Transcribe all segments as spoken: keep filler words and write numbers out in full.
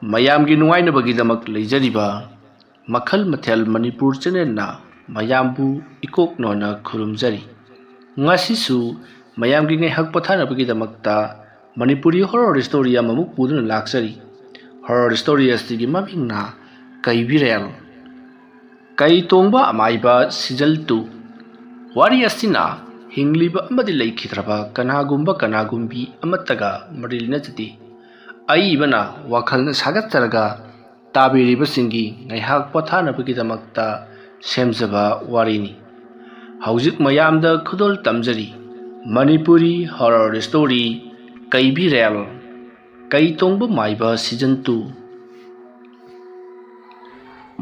ꯃꯌꯥꯝꯒꯤ ꯅꯨꯡꯉꯥꯏꯅꯕꯒꯤꯗꯃꯛ ꯂꯩꯖꯔꯤꯕ ꯃꯈꯜ ꯃꯊꯦꯜ ꯃꯅꯤꯄꯨꯔ ꯆꯦꯅꯦꯜꯅ ꯃꯌꯥꯝꯕꯨ ꯏꯀꯣꯛ ꯅꯣꯟꯅ ꯈꯨꯔꯨꯝꯖꯔꯤ꯫ ꯉꯁꯤꯁꯨ ꯃꯌꯥꯝꯒꯤ ꯉꯥꯏꯍꯥꯛ ꯄꯣꯊꯥꯅꯕꯒꯤꯗꯃꯛꯇ ꯃꯅꯤꯄꯨꯔꯤ ꯍꯣꯔꯣꯔ ꯁ꯭ꯇꯣꯔꯤ ꯑꯃꯃꯨꯛ ꯄꯨꯗꯨꯅ ꯂꯥꯛꯆꯔꯤ꯫ ꯍꯣꯔꯣꯔ ꯁ꯭ꯇꯣꯔꯤ ꯑꯁꯤꯒꯤ ꯃꯃꯤꯡꯅ ꯀꯩꯕꯤꯔꯦꯜ꯫ ꯀꯩ ꯇꯣꯡꯕ ꯑꯃꯥꯏꯕ ꯁꯤꯖꯟ ꯇꯨ꯫ ꯋꯥꯔꯤ ꯑꯁꯤꯅ ꯍꯤꯡꯂꯤꯕ ꯑꯃꯗꯤ ꯂꯩꯈꯤꯗ꯭ꯔꯕ ꯀꯅꯥꯒꯨꯝꯕ ꯀꯅꯥꯒꯨꯝꯕꯤ ꯑꯃꯠꯇꯒ ꯃꯔꯤ ꯂꯩꯅꯖꯗꯦ꯫ ꯑꯏꯕꯅ ꯋꯥꯈꯜꯅ ꯁꯥꯒꯠꯆꯔꯒ ꯇꯥꯕꯤꯔꯤꯕꯁꯤꯡꯒꯤ ꯉꯥꯏꯍꯥꯛ ꯄꯣꯊꯥꯅꯕꯒꯤꯗꯃꯛꯇ ꯁꯦꯝꯖꯕ ꯋꯥꯔꯤꯅꯤ꯫ ꯍꯧꯖꯤꯛ ꯃꯌꯥꯝꯗ ꯈꯨꯗꯣꯜ ꯇꯝꯖꯔꯤ ꯃꯅꯤꯄꯨꯔꯤ ꯍꯣꯔꯣꯔ ꯁ꯭ꯇꯣꯔꯤ ꯀꯩꯕꯤꯔꯦꯜ꯫ ꯀꯩ ꯇꯣꯡꯕ ꯃꯥꯏꯕ ꯁꯤꯖꯟ ꯇꯨ꯫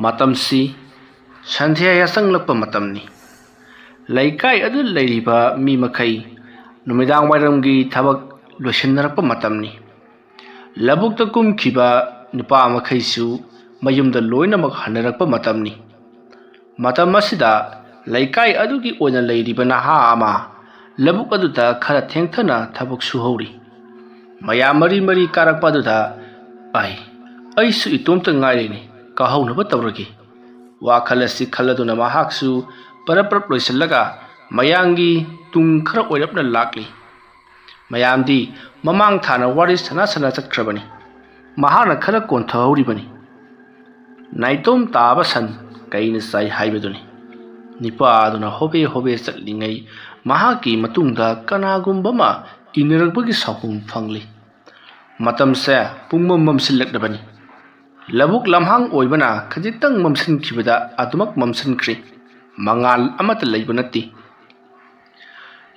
ꯃꯇꯝꯁꯤ ꯁꯟꯙ꯭ꯌꯥ ꯌꯥꯆꯪꯂꯛꯄ ꯃꯇꯝꯅꯤ꯫ ꯂꯩꯀꯥꯏ ꯑꯗꯨ ꯂꯩꯔꯤꯕ ꯃꯤ ꯃꯈꯩ ꯅꯨꯃꯤꯗꯥꯡ ꯋꯥꯏꯔꯝꯒꯤ ꯊꯕꯛ ꯂꯣꯏꯁꯤꯟꯅꯔꯛꯄ ꯃꯇꯝꯅꯤ꯫ ꯂꯧꯕꯨꯛꯇ ꯀꯨꯝꯈꯤꯕ ꯅꯨꯄꯥ ꯃꯈꯩꯁꯨ ꯃꯌꯨꯝꯗ ꯂꯣꯏꯅꯃꯛ ꯍꯟꯅꯔꯛꯄ ꯃꯇꯝꯅꯤ꯫ ꯃꯇꯝ ꯑꯁꯤꯗ ꯂꯩꯀꯥꯏ ꯑꯗꯨꯒꯤ ꯑꯣꯏꯅ ꯂꯩꯔꯤꯕ ꯅꯍꯥ ꯑꯃ ꯂꯧꯕꯨꯛ ꯑꯗꯨꯗ ꯈꯔ ꯊꯦꯡꯊꯅ ꯊꯕꯛ ꯁꯨꯍꯧꯔꯤ꯫ ꯃꯌꯥꯝ ꯃꯔꯤ ꯃꯔꯤ ꯀꯥꯔꯛꯄ ꯑꯗꯨꯗ, "ꯑꯩ, ꯑꯩꯁꯨ ꯏꯇꯣꯝꯇ ꯉꯥꯏꯔꯦꯅꯦ, ꯀꯥꯍꯧꯅꯕ ꯇꯧꯔꯒꯦ"꯫ ꯋꯥꯈꯜ ꯑꯁꯤ ꯈꯜꯂꯗꯨꯅ ꯃꯍꯥꯛꯁꯨ ꯄꯔꯞ ꯄꯔꯞ ꯂꯣꯏꯁꯤꯜꯂꯒ ꯃꯌꯥꯝꯒꯤ ꯇꯨꯡ ꯈꯔ ꯑꯣꯏꯔꯞꯅ ꯂꯥꯛꯂꯤ꯫ ꯃꯌꯥꯝꯗꯤ ꯃꯃꯥꯡ ꯊꯥꯅ ꯋꯥꯔꯤ ꯁꯥꯟꯅ ꯁꯥꯟꯅ ꯆꯠꯈ꯭ꯔꯕꯅꯤ꯫ ꯃꯍꯥꯛꯅ ꯈꯔ ꯀꯣꯟꯊꯍꯧꯔꯤꯕꯅꯤ꯫ ꯅꯥꯏꯇꯣꯝ ꯇꯥꯕ ꯁꯟ ꯀꯩꯅ ꯆꯥꯏ ꯍꯥꯏꯕꯗꯨꯅꯤ꯫ ꯅꯤꯄꯥ ꯑꯗꯨꯅ ꯍꯣꯕꯦ ꯍꯣꯕꯦ ꯆꯠꯂꯤꯉꯩ ꯃꯍꯥꯛꯀꯤ ꯃꯇꯨꯡꯗ ꯀꯅꯥꯒꯨꯝꯕ ꯑꯃ ꯏꯟꯅꯔꯛꯄꯒꯤ ꯁꯥꯎꯍꯨꯝ ꯐꯪꯂꯤ꯫ ꯃꯇꯝꯁꯦ ꯄꯨꯡꯃꯝ ꯃꯝꯁꯤꯜꯂꯛꯂꯕꯅꯤ꯫ ꯂꯧꯕꯨꯛ ꯂꯝꯍꯥꯡ ꯑꯣꯏꯕꯅ ꯈꯖꯤꯛꯇꯪ ꯃꯝꯁꯤꯟꯈꯤꯕꯗ ꯑꯗꯨꯃꯛ ꯃꯝꯁꯤꯟꯈ꯭ꯔꯤ꯫ ꯃꯉꯥꯜ ꯑꯃꯠꯇ ꯂꯩꯕ ꯅꯠꯇꯦ꯫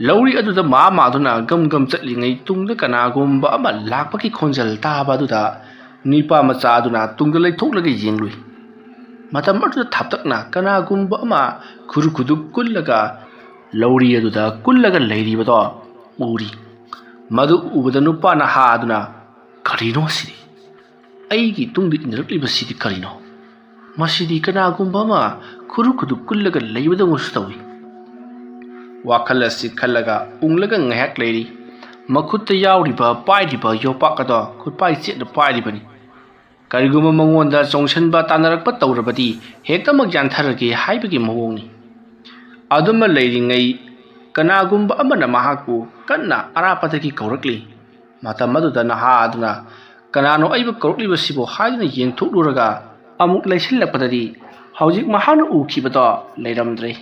ꯂꯧꯔꯤ ꯑꯗꯨꯗ ꯃꯥ ꯃꯥꯗꯨꯅ ꯒꯝ ꯒꯝ ꯆꯠꯂꯤꯉꯩ ꯇꯨꯡꯗ ꯀꯅꯥꯒꯨꯝꯕ ꯑꯃ ꯂꯥꯛꯄꯒꯤ ꯈꯣꯟꯖꯦꯜ ꯇꯥꯕ ꯑꯗꯨꯗ ꯅꯤꯄꯥ ꯃꯆꯥ ꯑꯗꯨꯅ ꯇꯨꯡꯗ ꯂꯩꯊꯣꯛꯂꯒ ꯌꯦꯡꯂꯨꯏ꯫ ꯃꯇꯝ ꯑꯗꯨꯗ ꯊꯥꯞꯇꯛꯅ ꯀꯅꯥꯒꯨꯝꯕ ꯑꯃ ꯈꯨꯔꯨ ꯈꯨꯗꯨꯞ ꯀꯨꯜꯂꯒ ꯂꯧꯔꯤ ꯑꯗꯨꯗ ꯀꯨꯜꯂꯒ ꯂꯩꯔꯤꯕꯗꯣ ꯎꯔꯤ꯫ ꯃꯗꯨ ꯎꯕꯗ ꯅꯨꯄꯥ ꯅꯍꯥ ꯑꯗꯨꯅ, "ꯀꯔꯤꯅꯣ ꯁꯤꯗꯤ? ꯑꯩꯒꯤ ꯇꯨꯡꯗ ꯏꯟꯅꯔꯛꯂꯤꯕꯁꯤꯗꯤ ꯀꯔꯤꯅꯣ? ꯃꯁꯤꯗꯤ ꯀꯅꯥꯒꯨꯝꯕ ꯑꯃ ꯈꯨꯔꯨ ꯈꯨꯗꯨ ꯀꯨꯜꯂꯒ ꯂꯩꯕꯗꯧꯅꯁꯨ ꯇꯧꯏ"꯫ ꯋꯥꯈꯜ ꯑꯁꯤ ꯈꯜꯂꯒ ꯎꯪꯂꯒ ꯉꯥꯏꯍꯥꯛ ꯂꯩꯔꯤ꯫ ꯃꯈꯨꯠꯇ ꯌꯥꯎꯔꯤꯕ, ꯄꯥꯏꯔꯤꯕ ꯌꯣꯄꯥꯛ ꯑꯗꯣ ꯈꯨꯠꯄꯥꯏ ꯆꯦꯠꯅ ꯄꯥꯏꯔꯤꯕꯅꯤ꯫ ꯀꯔꯤꯒꯨꯝꯕ ꯃꯉꯣꯟꯗ ꯆꯣꯡꯁꯤꯟꯕ ꯇꯥꯟꯅꯔꯛꯄ ꯇꯧꯔꯕꯗꯤ ꯍꯦꯛꯇꯃꯛ ꯌꯥꯟꯊꯔꯒꯦ ꯍꯥꯏꯕꯒꯤ ꯃꯑꯣꯡꯅꯤ꯫ ꯑꯗꯨꯃ ꯂꯩꯔꯤꯉꯩ ꯀꯅꯥꯒꯨꯝꯕ ꯑꯃꯅ ꯃꯍꯥꯛꯄꯨ ꯀꯟꯅ ꯑꯔꯥꯞꯄꯗꯒꯤ ꯀꯧꯔꯛꯂꯤ꯫ ꯃꯇꯝ ꯑꯗꯨꯗ ꯅꯍꯥ ꯑꯗꯨꯅ "ꯀꯅꯥꯅꯣ ꯑꯩꯕꯨ ꯀꯧꯔꯛꯂꯤꯕꯁꯤꯕꯣ?" ꯍꯥꯏꯗꯨꯅ ꯌꯦꯡꯊꯣꯛꯂꯨꯔꯒ ꯑꯃꯨꯛ ꯂꯩꯁꯤꯜꯂꯛꯄꯗꯗꯤ ꯍꯧꯖꯤꯛ ꯃꯍꯥꯛꯅ ꯎꯈꯤꯕꯗꯣ ꯂꯩꯔꯝꯗ꯭ꯔꯦ꯫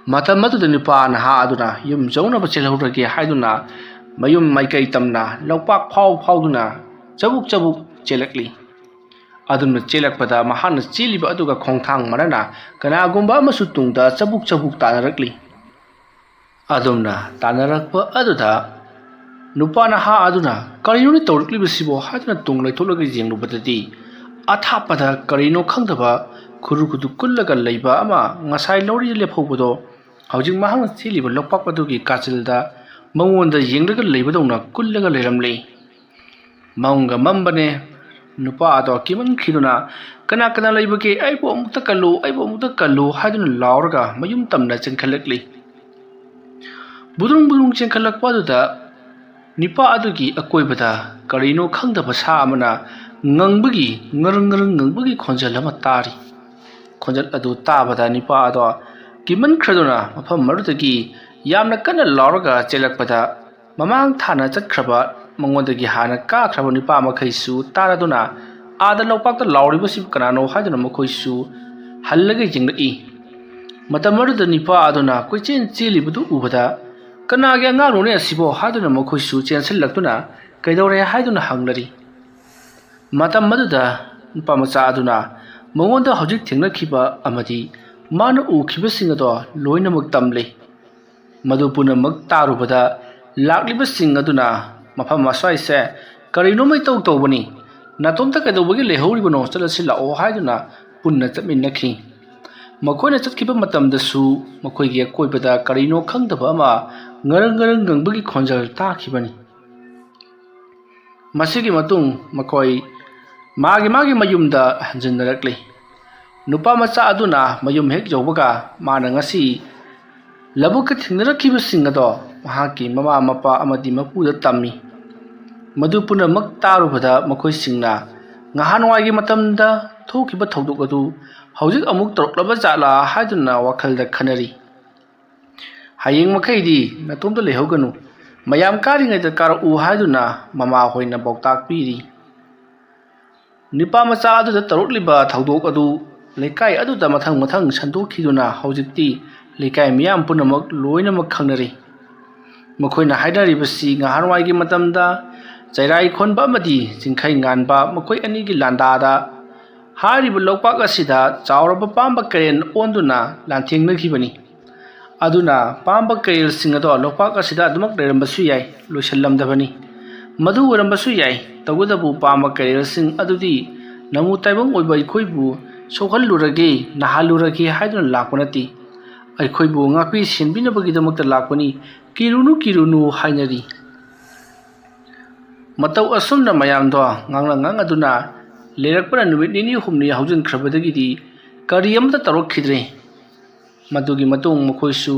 ꯃꯇꯝ ꯑꯗꯨꯗ ꯅꯨꯄꯥ ꯅꯍꯥ ꯑꯗꯨꯅ ꯌꯨꯝ ꯌꯧꯅꯕ ꯆꯦꯜꯍꯧꯔꯒꯦ ꯍꯥꯏꯗꯨꯅ ꯃꯌꯨꯝ ꯃꯥꯏꯀꯩ ꯇꯝꯅ ꯂꯧꯄꯥꯛ ꯐꯥꯎ ꯐꯥꯎꯗꯨꯅ ꯆꯕꯨꯛ ꯆꯕꯨꯛ ꯆꯦꯜꯂꯛꯂꯤ꯫ ꯑꯗꯨꯝꯅ ꯆꯦꯜꯂꯛꯄꯗ ꯃꯍꯥꯛꯅ ꯆꯦꯜꯂꯤꯕ ꯑꯗꯨꯒ ꯈꯣꯡꯊꯥꯡ ꯃꯥꯟꯅꯅ ꯀꯅꯥꯒꯨꯝꯕ ꯑꯃꯁꯨ ꯇꯨꯡꯗ ꯆꯕꯨꯛ ꯆꯕꯨꯛ ꯇꯥꯟꯅꯔꯛꯂꯤ꯫ ꯑꯗꯨꯝꯅ ꯇꯥꯟꯅꯔꯛꯄ ꯑꯗꯨꯗ ꯅꯨꯄꯥ ꯅꯍꯥ ꯑꯗꯨꯅ "ꯀꯔꯤꯅꯣꯅꯦ ꯇꯧꯔꯛꯂꯤꯕꯁꯤꯕꯣ?" ꯍꯥꯏꯗꯨꯅ ꯇꯨꯡ ꯂꯩꯊꯣꯛꯂꯒ ꯌꯦꯡꯂꯨꯕꯗꯗꯤ ꯑꯊꯥꯞꯄꯗ ꯀꯔꯤꯅꯣ ꯈꯪꯗꯕ ꯈꯨꯔꯨ ꯈꯨꯗꯨ ꯀꯨꯜꯂꯒ ꯂꯩꯕ ꯑꯃ ꯉꯁꯥꯏ ꯂꯧꯔꯤꯗ ꯂꯦꯞꯍꯧꯕꯗꯣ ꯍꯧꯖꯤꯛ ꯃꯍꯥꯛꯅ ꯆꯦꯜꯂꯤꯕ ꯂꯧꯄꯥꯛ ꯑꯗꯨꯒꯤ ꯀꯥꯆꯤꯜꯗ ꯃꯉꯣꯟꯗ ꯌꯦꯡꯂꯒ ꯂꯩꯕꯗꯧꯅ ꯀꯨꯜꯂꯒ ꯂꯩꯔꯝꯂꯤ꯫ ꯃꯝꯒ ꯃꯝꯕꯅꯦ꯫ ꯅꯨꯄꯥ ꯑꯗꯣ ꯀꯤꯃꯟꯈꯤꯗꯨꯅ "ꯀꯅꯥ ꯀꯅꯥ ꯂꯩꯕꯒꯦ? ꯑꯩꯕꯨ ꯑꯃꯨꯛꯇ ꯀꯜꯂꯨ, ꯑꯩꯕꯨ ꯑꯃꯨꯛꯇ ꯀꯜꯂꯨ" ꯍꯥꯏꯗꯨꯅ ꯂꯥꯎꯔꯒ ꯃꯌꯨꯝ ꯇꯝꯅ ꯆꯦꯟꯈꯠꯂꯛꯂꯤ꯫ ꯕꯨꯗ꯭ꯔꯨꯡ ꯕꯨꯗ꯭ꯔꯨꯡ ꯆꯦꯟꯈꯠꯂꯛꯄ ꯑꯗꯨꯗ ꯅꯤꯄꯥ ꯑꯗꯨꯒꯤ ꯑꯀꯣꯏꯕꯗ ꯀꯔꯤꯅꯣ ꯈꯪꯗꯕ ꯁꯥ ꯑꯃꯅ ꯉꯪꯕꯒꯤ, ꯉꯔꯪ ꯉꯔꯪ ꯉꯪꯕꯒꯤ ꯈꯣꯟꯖꯦꯜ ꯑꯃ ꯇꯥꯔꯤ꯫ ꯈꯣꯟꯖꯦꯜ ꯑꯗꯨ ꯇꯥꯕꯗ ꯅꯤꯄꯥ ꯑꯗꯣ ꯀꯤꯃꯟꯈ꯭ꯔꯗꯨꯅ ꯃꯐꯝ ꯑꯗꯨꯗꯒꯤ ꯌꯥꯝꯅ ꯀꯟꯅ ꯂꯥꯎꯔꯒ ꯆꯦꯜꯂꯛꯄꯗ ꯃꯃꯥꯡ ꯊꯥꯅ ꯆꯠꯈ꯭ꯔꯕ, ꯃꯉꯣꯟꯗꯒꯤ ꯍꯥꯟꯅ ꯀꯥꯈ꯭ꯔꯕ ꯅꯤꯄꯥ ꯃꯈꯩꯁꯨ ꯇꯥꯔꯗꯨꯅ ꯑꯥꯗ ꯂꯧꯄꯥꯛꯇ ꯂꯥꯎꯔꯤꯕꯁꯤꯕꯨ ꯀꯅꯥꯅꯣ ꯍꯥꯏꯗꯨꯅ ꯃꯈꯣꯏꯁꯨ ꯍꯜꯂꯒ ꯌꯦꯡꯂꯛꯏ꯫ ꯃꯇꯝ ꯑꯗꯨꯗ ꯅꯤꯄꯥ ꯑꯗꯨꯅ ꯀꯣꯏꯆꯦꯟ ꯆꯦꯜꯂꯤꯕꯗꯨ ꯎꯕꯗ "ꯀꯅꯥꯒꯤ ꯑꯉꯥꯡꯅꯣꯅꯦ ꯑꯁꯤꯕꯣ?" ꯍꯥꯏꯗꯨꯅ ꯃꯈꯣꯏꯁꯨ ꯆꯦꯟꯁꯤꯜꯂꯛꯇꯨꯅ "ꯀꯩꯗꯧꯔꯦ?" ꯍꯥꯏꯗꯨꯅ ꯍꯪꯅꯔꯤ꯫ ꯃꯇꯝ ꯑꯗꯨꯗ ꯅꯨꯄꯥ ꯃꯆꯥ ꯑꯗꯨꯅ ꯃꯉꯣꯟꯗ ꯍꯧꯖꯤꯛ ꯊꯦꯡꯅꯈꯤꯕ ꯑꯃꯗꯤ ꯃꯥꯅ ꯎꯈꯤꯕꯁꯤꯡ ꯑꯗꯣ ꯂꯣꯏꯅꯃꯛ ꯇꯝꯂꯤ꯫ ꯃꯗꯨ ꯄꯨꯝꯅꯃꯛ ꯇꯥꯔꯨꯕꯗ ꯂꯥꯛꯂꯤꯕꯁꯤꯡ ꯑꯗꯨꯅ ꯃꯐꯝ ꯑꯁ꯭ꯋꯥꯏꯁꯦ ꯀꯔꯤꯅꯣꯃ ꯏꯇꯧ ꯇꯧꯕꯅꯤ, ꯅꯥꯇꯣꯝꯇ ꯀꯩꯗꯧꯕꯒꯤ ꯂꯩꯍꯧꯔꯤꯕꯅꯣ, ꯆꯠꯂꯁꯤ ꯂꯥꯛꯑꯣ ꯍꯥꯏꯗꯨꯅ ꯄꯨꯟꯅ ꯆꯠꯃꯤꯟꯅꯈꯤ꯫ ꯃꯈꯣꯏꯅ ꯆꯠꯈꯤꯕ ꯃꯇꯝꯗꯁꯨ ꯃꯈꯣꯏꯒꯤ ꯑꯀꯣꯏꯕꯗ ꯀꯔꯤꯅꯣ ꯈꯪꯗꯕ ꯑꯃ ꯉꯔꯪ ꯉꯔꯪ ꯉꯪꯕꯒꯤ ꯈꯣꯟꯖꯦꯜ ꯇꯥꯈꯤꯕꯅꯤ꯫ ꯃꯁꯤꯒꯤ ꯃꯇꯨꯡ ꯃꯈꯣꯏ ꯃꯥꯒꯤ ꯃꯥꯒꯤ ꯃꯌꯨꯝꯗ ꯍꯟꯖꯤꯟꯅꯔꯛꯂꯤ꯫ ꯅꯨꯄꯥ ꯃꯆꯥ ꯑꯗꯨꯅ ꯃꯌꯨꯝ ꯍꯦꯛ ꯌꯧꯕꯒ ꯃꯥꯅ ꯉꯁꯤ ꯂꯧꯕꯨꯛꯇ ꯊꯦꯡꯅꯔꯛꯈꯤꯕꯁꯤꯡ ꯑꯗꯣ ꯃꯍꯥꯛꯀꯤ ꯃꯃꯥ ꯃꯄꯥ ꯑꯃꯗꯤ ꯃꯄꯨꯗ ꯇꯝꯃꯤ꯫ ꯃꯗꯨ ꯄꯨꯝꯅꯃꯛ ꯇꯥꯔꯨꯕꯗ ꯃꯈꯣꯏꯁꯤꯡꯅ ꯅꯍꯥꯟꯋꯥꯏꯒꯤ ꯃꯇꯝꯗ ꯊꯣꯛꯈꯤꯕ ꯊꯧꯗꯣꯛ ꯑꯗꯨ ꯍꯧꯖꯤꯛ ꯑꯃꯨꯛ ꯇꯧꯔꯛꯂꯕ ꯖꯥꯠꯂꯥ ꯍꯥꯏꯗꯨꯅ ꯋꯥꯈꯜꯗ ꯈꯟꯅꯔꯤ꯫ "ꯍꯌꯦꯡ ꯃꯈꯩꯗꯤ ꯅꯇꯣꯝꯇ ꯂꯩꯍꯧꯒꯅꯨ, ꯃꯌꯥꯝ ꯀꯥꯔꯤꯉꯩꯗ ꯀꯥꯔꯛꯎ" ꯍꯥꯏꯗꯨꯅ ꯃꯃꯥ ꯍꯣꯏꯅ ꯄꯥꯎꯇꯥꯛ ꯄꯤꯔꯤ꯫ ꯅꯨꯄꯥ ꯃꯆꯥ ꯑꯗꯨꯗ ꯇꯧꯔꯛꯂꯤꯕ ꯊꯧꯗꯣꯛ ꯑꯗꯨ ꯂꯩꯀꯥꯏ ꯑꯗꯨꯗ ꯃꯊꯪ ꯃꯊꯪ ꯁꯟꯗꯣꯛꯈꯤꯗꯨꯅ ꯍꯧꯖꯤꯛꯇꯤ ꯂꯩꯀꯥꯏ ꯃꯤꯌꯥꯝ ꯄꯨꯝꯅꯃꯛ ꯂꯣꯏꯅꯃꯛ ꯈꯪꯅꯔꯤ꯫ ꯃꯈꯣꯏꯅ ꯍꯥꯏꯅꯔꯤꯕꯁꯤ ꯅꯍꯥꯟꯋꯥꯏꯒꯤ ꯃꯇꯝꯗ ꯆꯩꯔꯥꯏ ꯈꯣꯟꯕ ꯑꯃꯗꯤ ꯆꯤꯡꯈꯩ ꯉꯥꯟꯕ ꯃꯈꯣꯏ ꯑꯅꯤꯒꯤ ꯂꯥꯟꯗꯥꯗ ꯍꯥꯏꯔꯤꯕ ꯂꯣꯛꯄꯥꯛ ꯑꯁꯤꯗ ꯆꯥꯎꯔꯕ ꯄꯥꯝꯕ ꯀꯩꯔꯦꯜ ꯑꯣꯟꯗꯨꯅ ꯂꯥꯟꯊꯦꯡꯅꯈꯤꯕꯅꯤ꯫ ꯑꯗꯨꯅ ꯄꯥꯝꯕ ꯀꯩꯔꯦꯜꯁꯤꯡ ꯑꯗꯣ ꯂꯣꯛꯄꯥꯛ ꯑꯁꯤꯗ ꯑꯗꯨꯃꯛ ꯂꯩꯔꯝꯕꯁꯨ ꯌꯥꯏ, ꯂꯣꯏꯁꯤꯜꯂꯝꯗꯕꯅꯤ꯫ ꯃꯗꯨ ꯑꯣꯏꯔꯝꯕꯁꯨ ꯌꯥꯏ, ꯇꯧꯕꯇꯕꯨ ꯄꯥꯝꯕ ꯀꯩꯔꯦꯜꯁꯤꯡ ꯑꯗꯨꯗꯤ ꯅꯃꯨ ꯇꯥꯏꯕꯪ ꯑꯣꯏꯕ ꯑꯩꯈꯣꯏꯕꯨ ꯁꯣꯛꯍꯜꯂꯨꯔꯒꯦ, ꯅꯥꯍꯜꯂꯨꯔꯒꯦ ꯍꯥꯏꯗꯨꯅ ꯂꯥꯛꯄ ꯅꯠꯇꯦ꯫ ꯑꯩꯈꯣꯏꯕꯨ ꯉꯥꯛꯄꯤ ꯁꯦꯟꯕꯤꯅꯕꯒꯤꯗꯃꯛꯇ ꯂꯥꯛꯄꯅꯤ, ꯀꯤꯔꯨꯅꯨ, ꯀꯤꯔꯨꯅꯨ ꯍꯥꯏꯅꯔꯤ꯫ ꯃꯇꯧ ꯑꯁꯨꯝꯅ ꯃꯌꯥꯝꯗꯣ ꯉꯥꯡꯅ ꯉꯥꯡꯅꯗꯨꯅ ꯂꯩꯔꯛꯄꯅ ꯅꯨꯃꯤꯠ ꯅꯤꯅꯤ ꯍꯨꯝꯅꯤ ꯍꯧꯖꯤꯟꯈ꯭ꯔꯕꯗꯒꯤꯗꯤ ꯀꯔꯤ ꯑꯃꯠꯇ ꯇꯧꯔꯛꯈꯤꯗ꯭ꯔꯦ꯫ ꯃꯗꯨꯒꯤ ꯃꯇꯨꯡ ꯃꯈꯣꯏꯁꯨ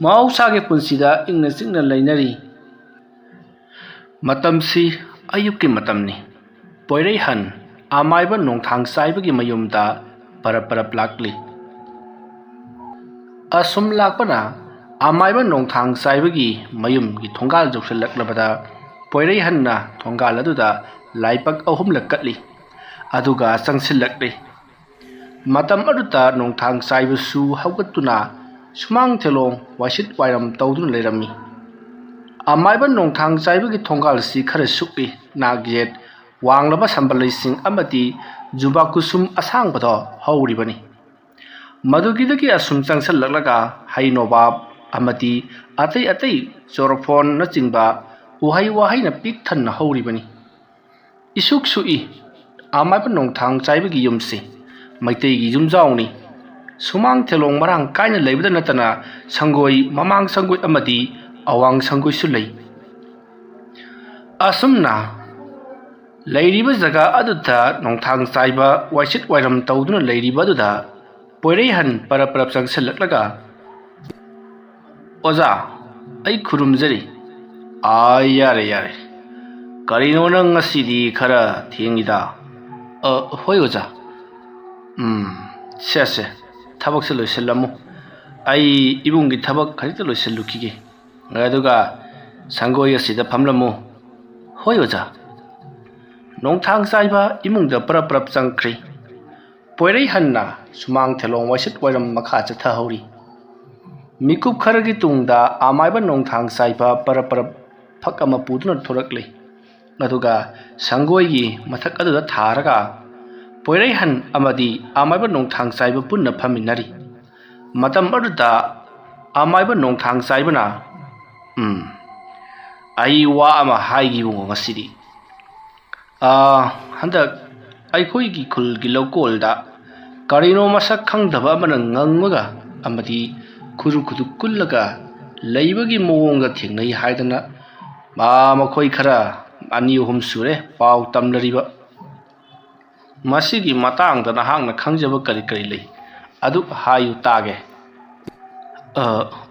ꯃꯍꯧꯁꯥꯒꯤ ꯄꯨꯟꯁꯤꯗ ꯏꯪꯅ ꯆꯤꯛꯅ ꯂꯩꯅꯔꯤ꯫ ꯃꯇꯝꯁꯤ ꯑꯌꯨꯛꯀꯤ ꯃꯇꯝꯅꯤ꯫ ꯄꯣꯏꯔꯩꯍꯟ ꯑꯃꯥꯏꯕ ꯅꯣꯡꯊꯥꯡ ꯆꯥꯏꯕꯒꯤ ꯃꯌꯨꯝꯗ ꯄꯔꯞ ꯄꯔꯞ ꯂꯥꯛꯂꯤ꯫ ꯑꯁꯨꯝ ꯂꯥꯛꯄꯅ ꯑꯃꯥꯏꯕ ꯅꯣꯡꯊꯥꯡ ꯆꯥꯏꯕꯒꯤ ꯃꯌꯨꯝꯒꯤ ꯊꯣꯡꯒꯥꯜ ꯌꯧꯁꯤꯜꯂꯛꯂꯕꯗ ꯄꯣꯏꯔꯩꯍꯟꯅ ꯊꯣꯡꯒꯥꯜ ꯑꯗꯨꯗ ꯂꯥꯏꯕꯛ ꯑꯍꯨꯝꯂꯛ ꯀꯠꯂꯤ꯫ ꯑꯗꯨꯒ ꯆꯪꯁꯤꯜꯂꯛꯂꯤ꯫ ꯃꯇꯝ ꯑꯗꯨꯗ ꯅꯣꯡꯊꯥꯡ ꯆꯥꯏꯕꯁꯨ ꯍꯧꯒꯠꯇꯨꯅ ꯁꯨꯃꯥꯡ ꯊꯦꯂꯣꯡ ꯋꯥꯏꯁꯤꯠ ꯋꯥꯏꯔꯝ ꯇꯧꯗꯨꯅ ꯂꯩꯔꯝꯃꯤ꯫ ꯑꯃꯥꯏꯕ ꯅꯣꯡꯊꯥꯡ ꯆꯥꯏꯕꯒꯤ ꯊꯣꯡꯒꯥꯜꯁꯤ ꯈꯔ ꯁꯨꯛꯏ꯫ ꯅꯥꯛ ꯌꯦꯠ ꯋꯥꯡꯂꯕ ꯁꯝꯕꯜ ꯂꯩꯁꯤꯡ ꯑꯃꯗꯤ ꯖꯨꯕꯥ ꯀꯨꯁꯨꯝ ꯑꯁꯥꯡꯕꯗꯣ ꯍꯧꯔꯤꯕꯅꯤ꯫ ꯃꯗꯨꯒꯤꯗꯒꯤ ꯑꯁꯨꯝ ꯆꯪꯁꯤꯜꯂꯛꯂꯒ ꯍꯩ ꯅꯣꯕꯥꯞ ꯑꯃꯗꯤ ꯑꯇꯩ ꯑꯇꯩ ꯆꯣꯔꯐꯣꯟꯅꯆꯤꯡꯕ ꯎꯍꯩ ꯋꯥꯍꯩꯅ ꯄꯤꯛ ꯊꯟꯅ ꯍꯧꯔꯤꯕꯅꯤ꯫ ꯏꯁꯨꯛ ꯁꯨꯛꯏ꯫ ꯑꯃꯥꯏꯕ ꯅꯣꯡꯊꯥꯡ ꯆꯥꯏꯕꯒꯤ ꯌꯨꯝꯁꯤ ꯃꯩꯇꯩꯒꯤ ꯌꯨꯝꯖꯥꯎꯅꯤ꯫ ꯁꯨꯃꯥꯡ ꯊꯦꯂꯣꯡ ꯃꯔꯥꯡ ꯀꯥꯏꯅ ꯂꯩꯕꯗ ꯅꯠꯇꯅ ꯁꯪꯒꯣꯏ, ꯃꯃꯥꯡ ꯁꯪꯒꯣꯏ ꯑꯃꯗꯤ ꯑꯋꯥꯡ ꯁꯪꯒꯣꯏꯁꯨ ꯂꯩ꯫ ꯑꯁꯨꯝꯅ ꯂꯩꯔꯤꯕ ꯖꯒꯥ ꯑꯗꯨꯗ ꯅꯣꯡꯊꯥꯡ ꯆꯥꯏꯕ ꯋꯥꯏꯁꯤꯠ ꯋꯥꯏꯔꯝ ꯇꯧꯗꯨꯅ ꯂꯩꯔꯤꯕ ꯑꯗꯨꯗ ꯄꯣꯏꯔꯩꯍꯟ ꯄꯔꯞ ꯄꯔꯞ ꯆꯪꯁꯤꯜꯂꯛꯂꯒ, "ꯑꯣꯖꯥ, ꯑꯩ ꯈꯨꯔꯨꯝꯖꯔꯤ꯫" "ꯑꯥ, ꯌꯥꯔꯦ, ꯌꯥꯔꯦ꯫ ꯀꯔꯤꯅꯣ ꯅꯪ ꯉꯁꯤꯗꯤ ꯈꯔ ꯊꯦꯡꯉꯤꯗ?" ꯑ, ꯍꯣꯏ ꯑꯣꯖꯥ꯫ ꯎꯝ, ꯁꯦ ꯁꯦ, ꯊꯕꯛꯁꯦ ꯂꯣꯏꯁꯤꯜꯂꯝꯃꯨ꯫ ꯑꯩ ꯏꯃꯨꯡꯒꯤ ꯊꯕꯛ ꯈꯖꯤꯛꯇ ꯂꯣꯏꯁꯤꯜꯂꯨꯈꯤꯒꯦ꯫ ꯑꯗꯨꯒ ꯁꯪꯒꯣꯏ ꯑꯁꯤꯗ ꯐꯝꯂꯝꯃꯨ꯫ ꯍꯣꯏ ꯑꯣꯖꯥ꯫ ꯅꯣꯡꯊꯥꯡ ꯆꯥꯏꯕ ꯏꯃꯨꯡꯗ ꯄꯔꯞ ꯄꯔꯞ ꯆꯪꯈ꯭ꯔꯦ꯫ ꯄꯣꯏꯔꯩꯍꯟꯅ ꯁꯨꯃꯥꯡ ꯊꯦꯂꯣꯡ ꯋꯥꯏꯁꯤꯠ ꯋꯥꯏꯔꯝ ꯃꯈꯥ ꯆꯠꯊꯍꯧꯔꯤ꯫ ꯃꯤꯀꯨꯞ ꯈꯔꯒꯤ ꯇꯨꯡꯗ ꯑꯃꯥꯏꯕ ꯅꯣꯡꯊꯥꯡ ꯆꯥꯏꯕ ꯄꯔꯞ ꯄꯔꯞ ꯐꯛ ꯑꯃ ꯄꯨꯗꯨꯅ ꯊꯣꯔꯛꯂꯤ꯫ ꯑꯗꯨꯒ ꯁꯪꯒꯣꯏꯒꯤ ꯃꯊꯛ ꯑꯗꯨꯗ ꯊꯥꯔꯒ ꯄꯣꯏꯔꯩꯍꯟ ꯑꯃꯗꯤ ꯑꯃꯥꯏꯕ ꯅꯣꯡꯊꯥꯡ ꯆꯥꯏꯕ ꯄꯨꯟꯅ ꯐꯝꯃꯤꯟꯅꯔꯤ꯫ ꯃꯇꯝ ꯑꯗꯨꯗ ꯑꯃꯥꯏꯕ ꯅꯣꯡꯊꯥꯡ ꯆꯥꯏꯕꯅ, "ꯎꯝ, ꯑꯩ ꯋꯥ ꯑꯃ ꯍꯥꯏꯒꯦ ꯏꯕꯨꯡꯉꯣ ꯉꯁꯤꯗꯤ꯫ ꯑꯥ, ꯍꯟꯗꯛ ꯑꯩꯈꯣꯏꯒꯤ ꯈꯨꯜꯒꯤ ꯂꯧꯀꯣꯜꯗ ꯀꯔꯤꯅꯣ ꯃꯁꯛ ꯈꯪꯗꯕ ꯑꯃꯅ ꯉꯪꯉꯒ ꯑꯃꯗꯤ ꯈꯨꯔꯨ ꯈꯨꯗꯨ ꯀꯨꯜꯂꯒ ꯂꯩꯕꯒꯤ ꯃꯑꯣꯡꯗ ꯊꯦꯡꯅꯩ ꯍꯥꯏꯗꯅ, ꯃꯥ, ꯃꯈꯣꯏ ꯈꯔ ꯑꯅꯤ ꯑꯍꯨꯝ ꯁꯨꯔꯦ ꯄꯥꯎ ꯇꯝꯅꯔꯤꯕ꯫ ꯃꯁꯤꯒꯤ ꯃꯇꯥꯡꯗ ꯅꯍꯥꯛꯅ ꯈꯪꯖꯕ ꯀꯔꯤ ꯀꯔꯤ ꯂꯩ? ꯑꯗꯨ ꯍꯥꯏꯌꯨ ꯇꯥꯒꯦ꯫" "ꯑ,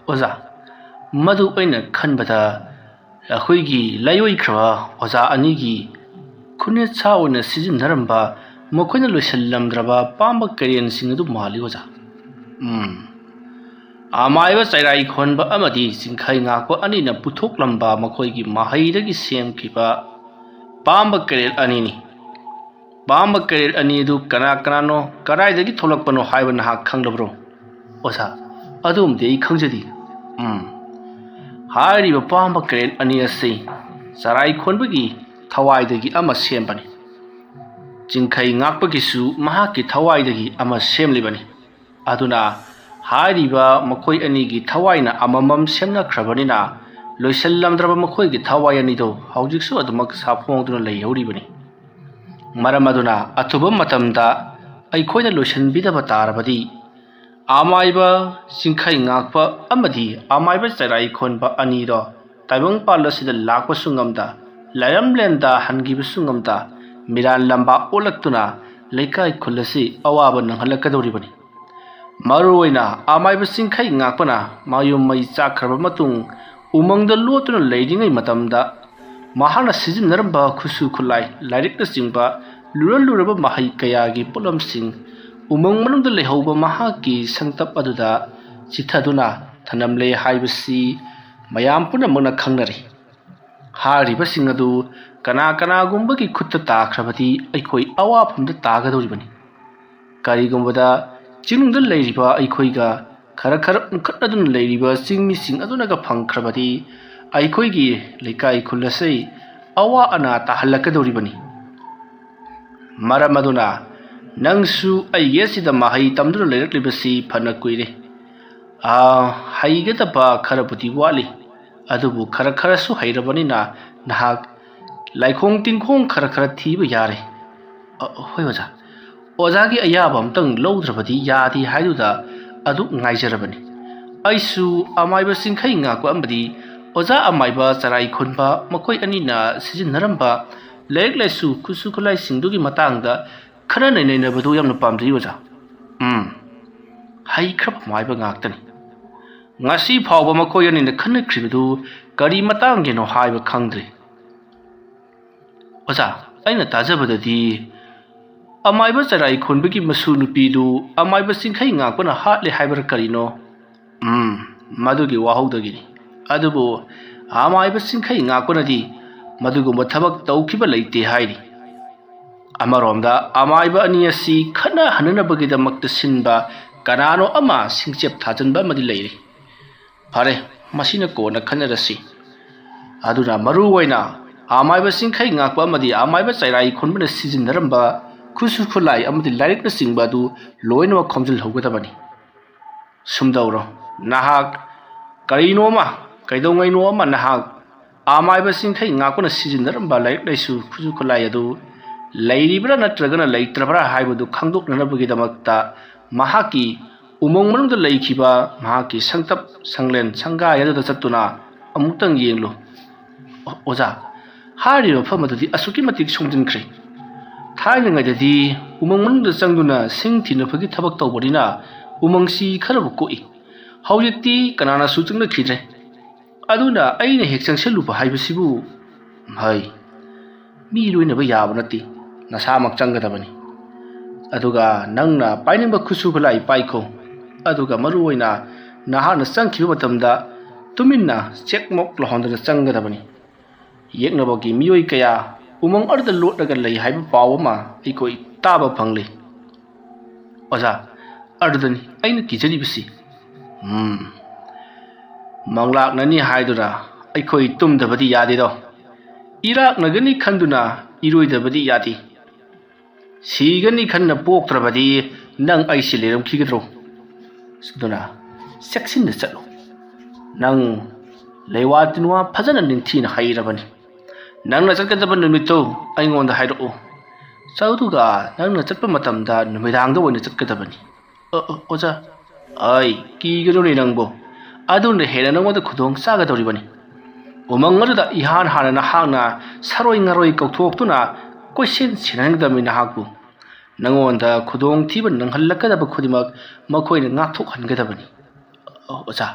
ꯑꯣꯖꯥ, ꯃꯗꯨ ꯑꯩꯅ ꯈꯟꯕꯗ ꯑꯩꯈꯣꯏꯒꯤ ꯂꯥꯏꯑꯣꯏꯈ꯭ꯔꯕ ꯑꯣꯖꯥ ꯑꯅꯤꯒꯤ ꯈꯨꯅꯦꯠ ꯁꯥ ꯑꯣꯏꯅ ꯁꯤꯖꯤꯟꯅꯔꯝꯕ ꯃꯈꯣꯏꯅ ꯂꯣꯏꯁꯤꯜꯂꯝꯗ꯭ꯔꯕ ꯄꯥꯝꯕ ꯀꯩꯔꯦꯟꯁꯤꯡ ꯑꯗꯨ ꯃꯥꯜꯂꯤ ꯑꯣꯖꯥ꯫ ꯎꯝ, ꯑꯃꯥꯏꯕ ꯆꯩꯔꯥꯏ ꯈꯣꯟꯕ ꯑꯃꯗꯤ ꯆꯤꯡꯈꯩ ꯉꯥꯛꯄ ꯑꯅꯤꯅ ꯄꯨꯊꯣꯛꯂꯝꯕ ꯃꯈꯣꯏꯒꯤ ꯃꯍꯩꯗꯒꯤ ꯁꯦꯝꯈꯤꯕ ꯄꯥꯝꯕ ꯀꯩꯔꯦꯜ ꯑꯅꯤꯅꯤ꯫ ꯄꯥꯝꯕ ꯀꯩꯔꯦꯜ ꯑꯅꯤ ꯑꯗꯨ ꯀꯅꯥ ꯀꯅꯥꯅꯣ, ꯀꯗꯥꯏꯗꯒꯤ ꯊꯣꯛꯂꯛꯄꯅꯣ ꯍꯥꯏꯕ ꯅꯍꯥꯛ ꯈꯪꯂꯕ꯭ꯔꯣ?" "ꯑꯣꯖꯥ, ꯑꯗꯨꯝꯗꯤ ꯑꯩ ꯈꯪꯖꯗꯦ꯫" "ꯎꯝ, ꯍꯥꯏꯔꯤꯕ ꯄꯥꯝꯕ ꯀꯩꯔꯦꯜ ꯑꯅꯤ ꯑꯁꯤ ꯆꯔꯥꯏ ꯈꯣꯟꯕꯒꯤ ꯊꯋꯥꯏꯗꯒꯤ ꯑꯃ ꯁꯦꯝꯕꯅꯤ꯫ ꯆꯤꯡꯈꯩ ꯉꯥꯛꯄꯒꯤꯁꯨ ꯃꯍꯥꯛꯀꯤ ꯊꯋꯥꯏꯗꯒꯤ ꯑꯃ ꯁꯦꯝꯂꯤꯕꯅꯤ꯫ ꯑꯗꯨꯅ ꯍꯥꯏꯔꯤꯕ ꯃꯈꯣꯏ ꯑꯅꯤꯒꯤ ꯊꯋꯥꯏꯅ ꯑꯃꯃꯝ ꯁꯦꯝꯅꯈ꯭ꯔꯕꯅꯤꯅ, ꯂꯣꯏꯁꯤꯜꯂꯝꯗ꯭ꯔꯕ ꯃꯈꯣꯏꯒꯤ ꯊꯋꯥꯏ ꯑꯅꯤꯗꯨ ꯍꯧꯖꯤꯛꯁꯨ ꯑꯗꯨꯃꯛ ꯁꯥꯐꯣꯡꯗꯨꯅ ꯂꯩꯍꯧꯔꯤꯕꯅꯤ꯫ ꯃꯔꯝ ꯑꯗꯨꯅ ꯑꯊꯨꯕ ꯃꯇꯝꯗ ꯑꯩꯈꯣꯏꯅ ꯂꯣꯏꯁꯤꯟꯕꯤꯗꯕ ꯇꯥꯔꯕꯗꯤ, ꯑꯃꯥꯏꯕ ꯆꯤꯡꯈꯩ ꯉꯥꯛꯄ ꯑꯃꯗꯤ ꯑꯃꯥꯏꯕ ꯆꯩꯔꯥꯏ ꯈꯣꯟꯕ ꯑꯅꯤꯗꯣ ꯇꯥꯏꯕꯪꯄꯥꯜ ꯑꯁꯤꯗ ꯂꯥꯛꯄꯁꯨ ꯉꯝꯗ, ꯂꯥꯏꯔꯝꯂꯦꯟꯗ ꯍꯟꯈꯤꯕꯁꯨ ꯉꯝꯗ, ꯃꯤꯔꯥꯟ ꯂꯝꯕꯥ ꯑꯣꯜꯂꯛꯇꯨꯅ ꯂꯩꯀꯥꯏ ꯈꯨꯜ ꯑꯁꯤ ꯑꯋꯥꯕ ꯅꯪꯍꯜꯂꯛꯀꯗꯧꯔꯤꯕꯅꯤ꯫ ꯃꯔꯨꯑꯣꯏꯅ ꯑꯃꯥꯏꯕ ꯆꯤꯡꯈꯩ ꯉꯥꯛꯄꯅ ꯃꯌꯨꯝ ꯃꯩ ꯆꯥꯛꯈ꯭ꯔꯕ ꯃꯇꯨꯡ ꯎꯃꯪꯗ ꯂꯣꯠꯇꯨꯅ ꯂꯩꯔꯤꯉꯩ ꯃꯇꯝꯗ ꯃꯍꯥꯛꯅ ꯁꯤꯖꯤꯟꯅꯔꯝꯕ ꯈꯨꯠꯁꯨ ꯈꯨꯠꯂꯥꯏ, ꯂꯥꯏꯔꯤꯛꯅꯆꯤꯡꯕ ꯂꯨꯔ ꯂꯨꯔꯕ ꯃꯍꯩ ꯀꯌꯥꯒꯤ ꯄꯣꯠꯂꯝꯁꯤꯡ ꯎꯃꯪ ꯃꯅꯨꯡꯗ ꯂꯩꯍꯧꯕ ꯃꯍꯥꯛꯀꯤ ꯁꯪꯇꯞ ꯑꯗꯨꯗ ꯆꯤꯊꯗꯨꯅ ꯊꯅꯝꯂꯦ ꯍꯥꯏꯕꯁꯤ ꯃꯌꯥꯝ ꯄꯨꯝꯅꯃꯛꯅ ꯈꯪꯅꯔꯦ꯫ ꯍꯥꯏꯔꯤꯕꯁꯤꯡ ꯑꯗꯨ ꯀꯅꯥ ꯀꯅꯥꯒꯨꯝꯕꯒꯤ ꯈꯨꯠꯇ ꯇꯥꯈ꯭ꯔꯕꯗꯤ ꯑꯩꯈꯣꯏ ꯑꯋꯥꯐꯝꯗ ꯇꯥꯒꯗꯧꯔꯤꯕꯅꯤ꯫ ꯀꯔꯤꯒꯨꯝꯕꯗ ꯆꯤꯡꯅꯨꯡꯗ ꯂꯩꯔꯤꯕ ꯑꯩꯈꯣꯏꯒ ꯈꯔ ꯈꯔ ꯎꯪꯈꯠꯅꯗꯨꯅ ꯂꯩꯔꯤꯕ ꯆꯤꯡꯃꯤꯁꯤꯡ ꯑꯗꯨꯅꯒ ꯐꯪꯈ꯭ꯔꯕꯗꯤ ꯑꯩꯈꯣꯏꯒꯤ ꯂꯩꯀꯥꯏ ꯈꯨꯜ ꯑꯁꯤ ꯑꯋꯥ ꯑꯅꯥ ꯇꯥꯍꯜꯂꯛꯀꯗꯧꯔꯤꯕꯅꯤ꯫ ꯃꯔꯝ ꯑꯗꯨꯅ ꯅꯪꯁꯨ ꯑꯩꯒꯤ ꯑꯁꯤꯗ ꯃꯍꯩ ꯇꯝꯗꯨꯅ ꯂꯩꯔꯛꯂꯤꯕꯁꯤ ꯐꯅ ꯀꯨꯏꯔꯦ꯫ ꯑꯥ, ꯍꯩꯒꯗꯕ ꯈꯔꯕꯨꯗꯤ ꯋꯥꯠꯂꯤ, ꯑꯗꯨꯕꯨ ꯈꯔ ꯈꯔꯁꯨ ꯍꯩꯔꯕꯅꯤꯅ ꯅꯍꯥꯛ ꯂꯥꯏꯈꯣꯡ ꯇꯤꯡꯈꯣꯡ ꯈꯔ ꯈꯔ ꯊꯤꯕ ꯌꯥꯔꯦ꯫ ꯑ, ꯍꯣꯏ ꯑꯣꯖꯥ, ꯑꯣꯖꯥꯒꯤ ꯑꯌꯥꯕ ꯑꯝꯇꯪ ꯂꯧꯗ꯭ꯔꯕꯗꯤ ꯌꯥꯗꯦ ꯍꯥꯏꯗꯨꯗ ꯑꯗꯨ ꯉꯥꯏꯖꯔꯕꯅꯤ꯫ ꯑꯩꯁꯨ ꯑꯃꯥꯏꯕ ꯆꯤꯡꯈꯩ ꯉꯥꯛꯄ ꯑꯃꯗꯤ ꯑꯣꯖꯥ ꯑꯃꯥꯏꯕ ꯆꯔꯥꯏ ꯈꯨꯟꯕ ꯃꯈꯣꯏ ꯑꯅꯤꯅ ꯁꯤꯖꯤꯟꯅꯔꯝꯕ ꯂꯥꯏꯔꯤꯛ ꯂꯥꯏꯁꯨ ꯈꯨꯠꯁꯨ ꯈꯨꯠꯂꯥꯏꯁꯤꯡꯗꯨꯒꯤ ꯃꯇꯥꯡꯗ ꯈꯔ ꯅꯩꯅꯅꯕꯗꯨ ꯌꯥꯝꯅ ꯄꯥꯝꯖꯩ ꯑꯣꯖꯥ꯫ ꯎꯝ, ꯍꯩꯈ꯭ꯔꯕ ꯃꯥꯏꯕ ꯉꯥꯛꯇꯅꯤ꯫ ꯉꯁꯤ ꯐꯥꯎꯕ ꯃꯈꯣꯏ ꯑꯅꯤꯅ ꯈꯟꯅꯈ꯭ꯔꯤꯕꯗꯨ ꯀꯔꯤ ꯃꯇꯥꯡꯒꯤꯅꯣ ꯍꯥꯏꯕ ꯈꯪꯗ꯭ꯔꯦ꯫ ꯑꯣꯖꯥ, ꯑꯩꯅ ꯇꯥꯖꯕꯗꯗꯤ ꯑꯃꯥꯏꯕ ꯆꯔꯥꯏ ꯈꯣꯟꯕꯒꯤ ꯃꯁꯨ ꯅꯨꯄꯤꯗꯨ ꯑꯃꯥꯏꯕ ꯆꯤꯡꯈꯩ ꯉꯥꯛꯄꯅ ꯍꯥꯠꯂꯦ ꯍꯥꯏꯕ꯭ꯔꯥ ꯀꯔꯤꯅꯣ? ꯎꯝ, ꯃꯗꯨꯒꯤ ꯋꯥꯍꯧꯗꯒꯤꯅꯤ꯫ ꯑꯗꯨꯕꯨ ꯑꯃꯥꯏꯕ ꯆꯤꯡꯈꯩ ꯉꯥꯛꯄꯅꯗꯤ ꯃꯗꯨꯒꯨꯝꯕ ꯊꯕꯛ ꯇꯧꯈꯤꯕ ꯂꯩꯇꯦ ꯍꯥꯏꯔꯤ꯫ ꯑꯃꯔꯣꯝꯗ ꯑꯃꯥꯏꯕ ꯑꯅꯤ ꯑꯁꯤ ꯈꯠꯅꯍꯟꯅꯅꯕꯒꯤꯗꯃꯛꯇ ꯁꯤꯟꯕ ꯀꯅꯥꯅꯣ ꯑꯃ ꯁꯤꯡꯆꯦꯞ ꯊꯥꯖꯤꯟꯕ ꯑꯃꯗꯤ ꯂꯩꯔꯤ꯫ ꯐꯔꯦ, ꯃꯁꯤꯅ ꯀꯣꯟꯅ ꯈꯟꯅꯔꯁꯤ꯫ ꯑꯗꯨꯅ ꯃꯔꯨ ꯑꯣꯏꯅ ꯑꯃꯥꯏꯕ ꯆꯤꯡꯈꯩ ꯉꯥꯛꯄ ꯑꯃꯗꯤ ꯑꯃꯥꯏꯕ ꯆꯩꯔꯥꯏ ꯈꯨꯟꯕꯅ ꯁꯤꯖꯤꯟꯅꯔꯝꯕ ꯈꯨꯠꯁꯨ ꯈꯨꯠꯂꯥꯏ ꯑꯃꯗꯤ ꯂꯥꯏꯔꯤꯛꯅꯆꯤꯡꯕ ꯑꯗꯨ ꯂꯣꯏꯅꯃꯛ ꯈꯣꯝꯖꯤꯜꯍꯧꯒꯗꯕꯅꯤ꯫ ꯁꯨꯝꯗꯧꯔꯣ, ꯅꯍꯥꯛ ꯀꯔꯤꯅꯣ ꯑꯃ, ꯀꯩꯗꯧꯉꯩꯅꯣ ꯑꯃ ꯅꯍꯥꯛ ꯑꯃꯥꯏꯕ ꯆꯤꯡꯈꯩ ꯉꯥꯛꯄꯅ ꯁꯤꯖꯤꯟꯅꯔꯝꯕ ꯂꯥꯏꯔꯤꯛ ꯂꯥꯏꯁꯨ ꯈꯨꯠꯁꯨ ꯈꯨꯠꯂꯥꯏ ꯑꯗꯨ ꯂꯩꯔꯤꯕ꯭ꯔꯥ ꯅꯠꯇ꯭ꯔꯒꯅ ꯂꯩꯇ꯭ꯔꯕ꯭ꯔꯥ ꯍꯥꯏꯕꯗꯨ ꯈꯪꯗꯣꯛꯅꯅꯕꯒꯤꯗꯃꯛꯇ ꯃꯍꯥꯛꯀꯤ ꯎꯃꯪ ꯃꯅꯨꯡꯗ ꯂꯩꯈꯤꯕ ꯃꯍꯥꯛꯀꯤ ꯁꯪꯇꯞ ꯁꯪꯂꯦꯟ ꯁꯪꯒꯥꯏ ꯑꯗꯨꯗ ꯆꯠꯇꯨꯅ ꯑꯃꯨꯛꯇꯪ ꯌꯦꯡꯂꯨ꯫ ꯑꯣ-, ꯑꯣꯖꯥ, ꯍꯥꯏꯔꯤꯕ ꯃꯐꯝ ꯑꯗꯨꯗꯤ ꯑꯁꯨꯛꯀꯤ ꯃꯇꯤꯛ ꯁꯣꯡꯖꯤꯟꯈ꯭ꯔꯦ꯫ ꯊꯥꯏꯅꯉꯩꯗꯗꯤ ꯎꯃꯪ ꯃꯅꯨꯡꯗ ꯆꯪꯗꯨꯅ ꯁꯤꯡ ꯊꯤꯅꯕꯒꯤ ꯊꯕꯛ ꯇꯧꯕꯅꯤꯅ ꯎꯃꯪꯁꯤ ꯈꯔꯕꯨ ꯀꯣꯛꯏ꯫ ꯍꯧꯖꯤꯛꯇꯤ ꯀꯅꯥꯅꯁꯨ ꯆꯪꯅꯈꯤꯗ꯭ꯔꯦ꯫ ꯑꯗꯨꯅ ꯑꯩꯅ ꯍꯦꯛ ꯆꯪꯁꯤꯜꯂꯨꯕ ꯍꯥꯏꯕꯁꯤꯕꯨ, ꯍꯩ, ꯃꯤ ꯂꯣꯏꯅꯕ ꯌꯥꯕ ꯅꯠꯇꯦ꯫ ꯅꯁꯥꯃꯛ ꯆꯪꯒꯗꯕꯅꯤ꯫ ꯑꯗꯨꯒ ꯅꯪꯅ ꯄꯥꯏꯅꯤꯡꯕ ꯈꯨꯠꯁꯨ ꯈꯨꯠꯂꯥꯏ ꯄꯥꯏꯈꯣ꯫ ꯑꯗꯨꯒ ꯃꯔꯨꯑꯣꯏꯅ ꯅꯍꯥꯛꯅ ꯆꯪꯈꯤꯕ ꯃꯇꯝꯗ ꯇꯨꯃꯤꯟꯅ ꯆꯦꯛꯃꯣꯛ ꯂꯥꯎꯍꯟꯗꯅ ꯆꯪꯒꯗꯕꯅꯤ꯫ ꯌꯦꯛꯅꯕꯒꯤ ꯃꯤꯑꯣꯏ ꯀꯌꯥ ꯎꯃꯪ ꯑꯗꯨꯗ ꯂꯣꯠꯂꯒ ꯂꯩ ꯍꯥꯏꯕ ꯄꯥꯎ ꯑꯃ ꯑꯩꯈꯣꯏ ꯇꯥꯕ ꯐꯪꯂꯤ꯫ ꯑꯣꯖꯥ, ꯑꯗꯨꯗꯅꯤ ꯑꯩꯅ ꯀꯤꯖꯔꯤꯕꯁꯤ꯫ ꯎꯝ, ꯃꯪꯂꯥꯛꯅꯅꯤ ꯍꯥꯏꯗꯨꯅ ꯑꯩꯈꯣꯏ ꯇꯨꯝꯗꯕꯗꯤ ꯌꯥꯗꯦꯗꯣ꯫ ꯏꯔꯥꯛꯅꯒꯅꯤ ꯈꯟꯗꯨꯅ ꯏꯔꯣꯏꯗꯕꯗꯤ ꯌꯥꯗꯦ꯫ ꯁꯤꯒꯅꯤ ꯈꯟꯅ ꯄꯣꯛꯇ꯭ꯔꯕꯗꯤ ꯅꯪ ꯑꯩꯁꯤ ꯂꯩꯔꯝꯈꯤꯒꯗ꯭ꯔꯣ? ꯑꯗꯨꯅ ꯆꯦꯛꯁꯤꯟꯅ ꯆꯠꯂꯨ꯫ ꯅꯪ ꯂꯩꯋꯥ ꯇꯤꯟꯋꯥ ꯐꯖꯅ ꯅꯤꯡꯊꯤꯅ ꯍꯩꯔꯕꯅꯤ꯫ ꯅꯪꯅ ꯆꯠꯀꯗꯕ ꯅꯨꯃꯤꯠꯇꯨ ꯑꯩꯉꯣꯟꯗ ꯍꯥꯏꯔꯛꯎ꯫ ꯆꯠꯂꯨꯗꯨꯒ ꯅꯪꯅ ꯆꯠꯄ ꯃꯇꯝꯗ ꯅꯨꯃꯤꯗꯥꯡꯗ ꯑꯣꯏꯅ ꯆꯠꯀꯗꯕꯅꯤ꯫ ꯑ, ꯑ, ꯑꯣꯖꯥ, ꯑꯩ ꯀꯤꯒꯅꯨꯅꯦ ꯅꯪꯕꯨ꯫ ꯑꯗꯨꯅ ꯍꯦꯟꯅ ꯅꯪꯉꯣꯟꯗ ꯈꯨꯗꯣꯡ ꯆꯥꯒꯗꯧꯔꯤꯕꯅꯤ꯫ ꯎꯃꯪ ꯑꯗꯨꯗ ꯏꯍꯥꯟ ꯍꯥꯟꯅ ꯅꯍꯥꯛꯅ ꯁꯥꯔꯣꯏ ꯉꯥꯔꯣꯏ ꯀꯧꯊꯣꯛꯇꯨꯅ ꯀꯣꯏꯁꯦꯟ ꯁꯦꯟꯅꯍꯟꯒꯗꯕꯅꯤ ꯅꯍꯥꯛꯄꯨ꯫ ꯅꯪꯉꯣꯟꯗ ꯈꯨꯗꯣꯡꯊꯤꯕ ꯅꯪꯍꯜꯂꯛꯀꯗꯕ ꯈꯨꯗꯤꯡꯃꯛ ꯃꯈꯣꯏꯅ ꯉꯥꯛꯊꯣꯛꯍꯟꯒꯗꯕꯅꯤ꯫ ꯑꯣ, ꯑꯣꯖꯥ,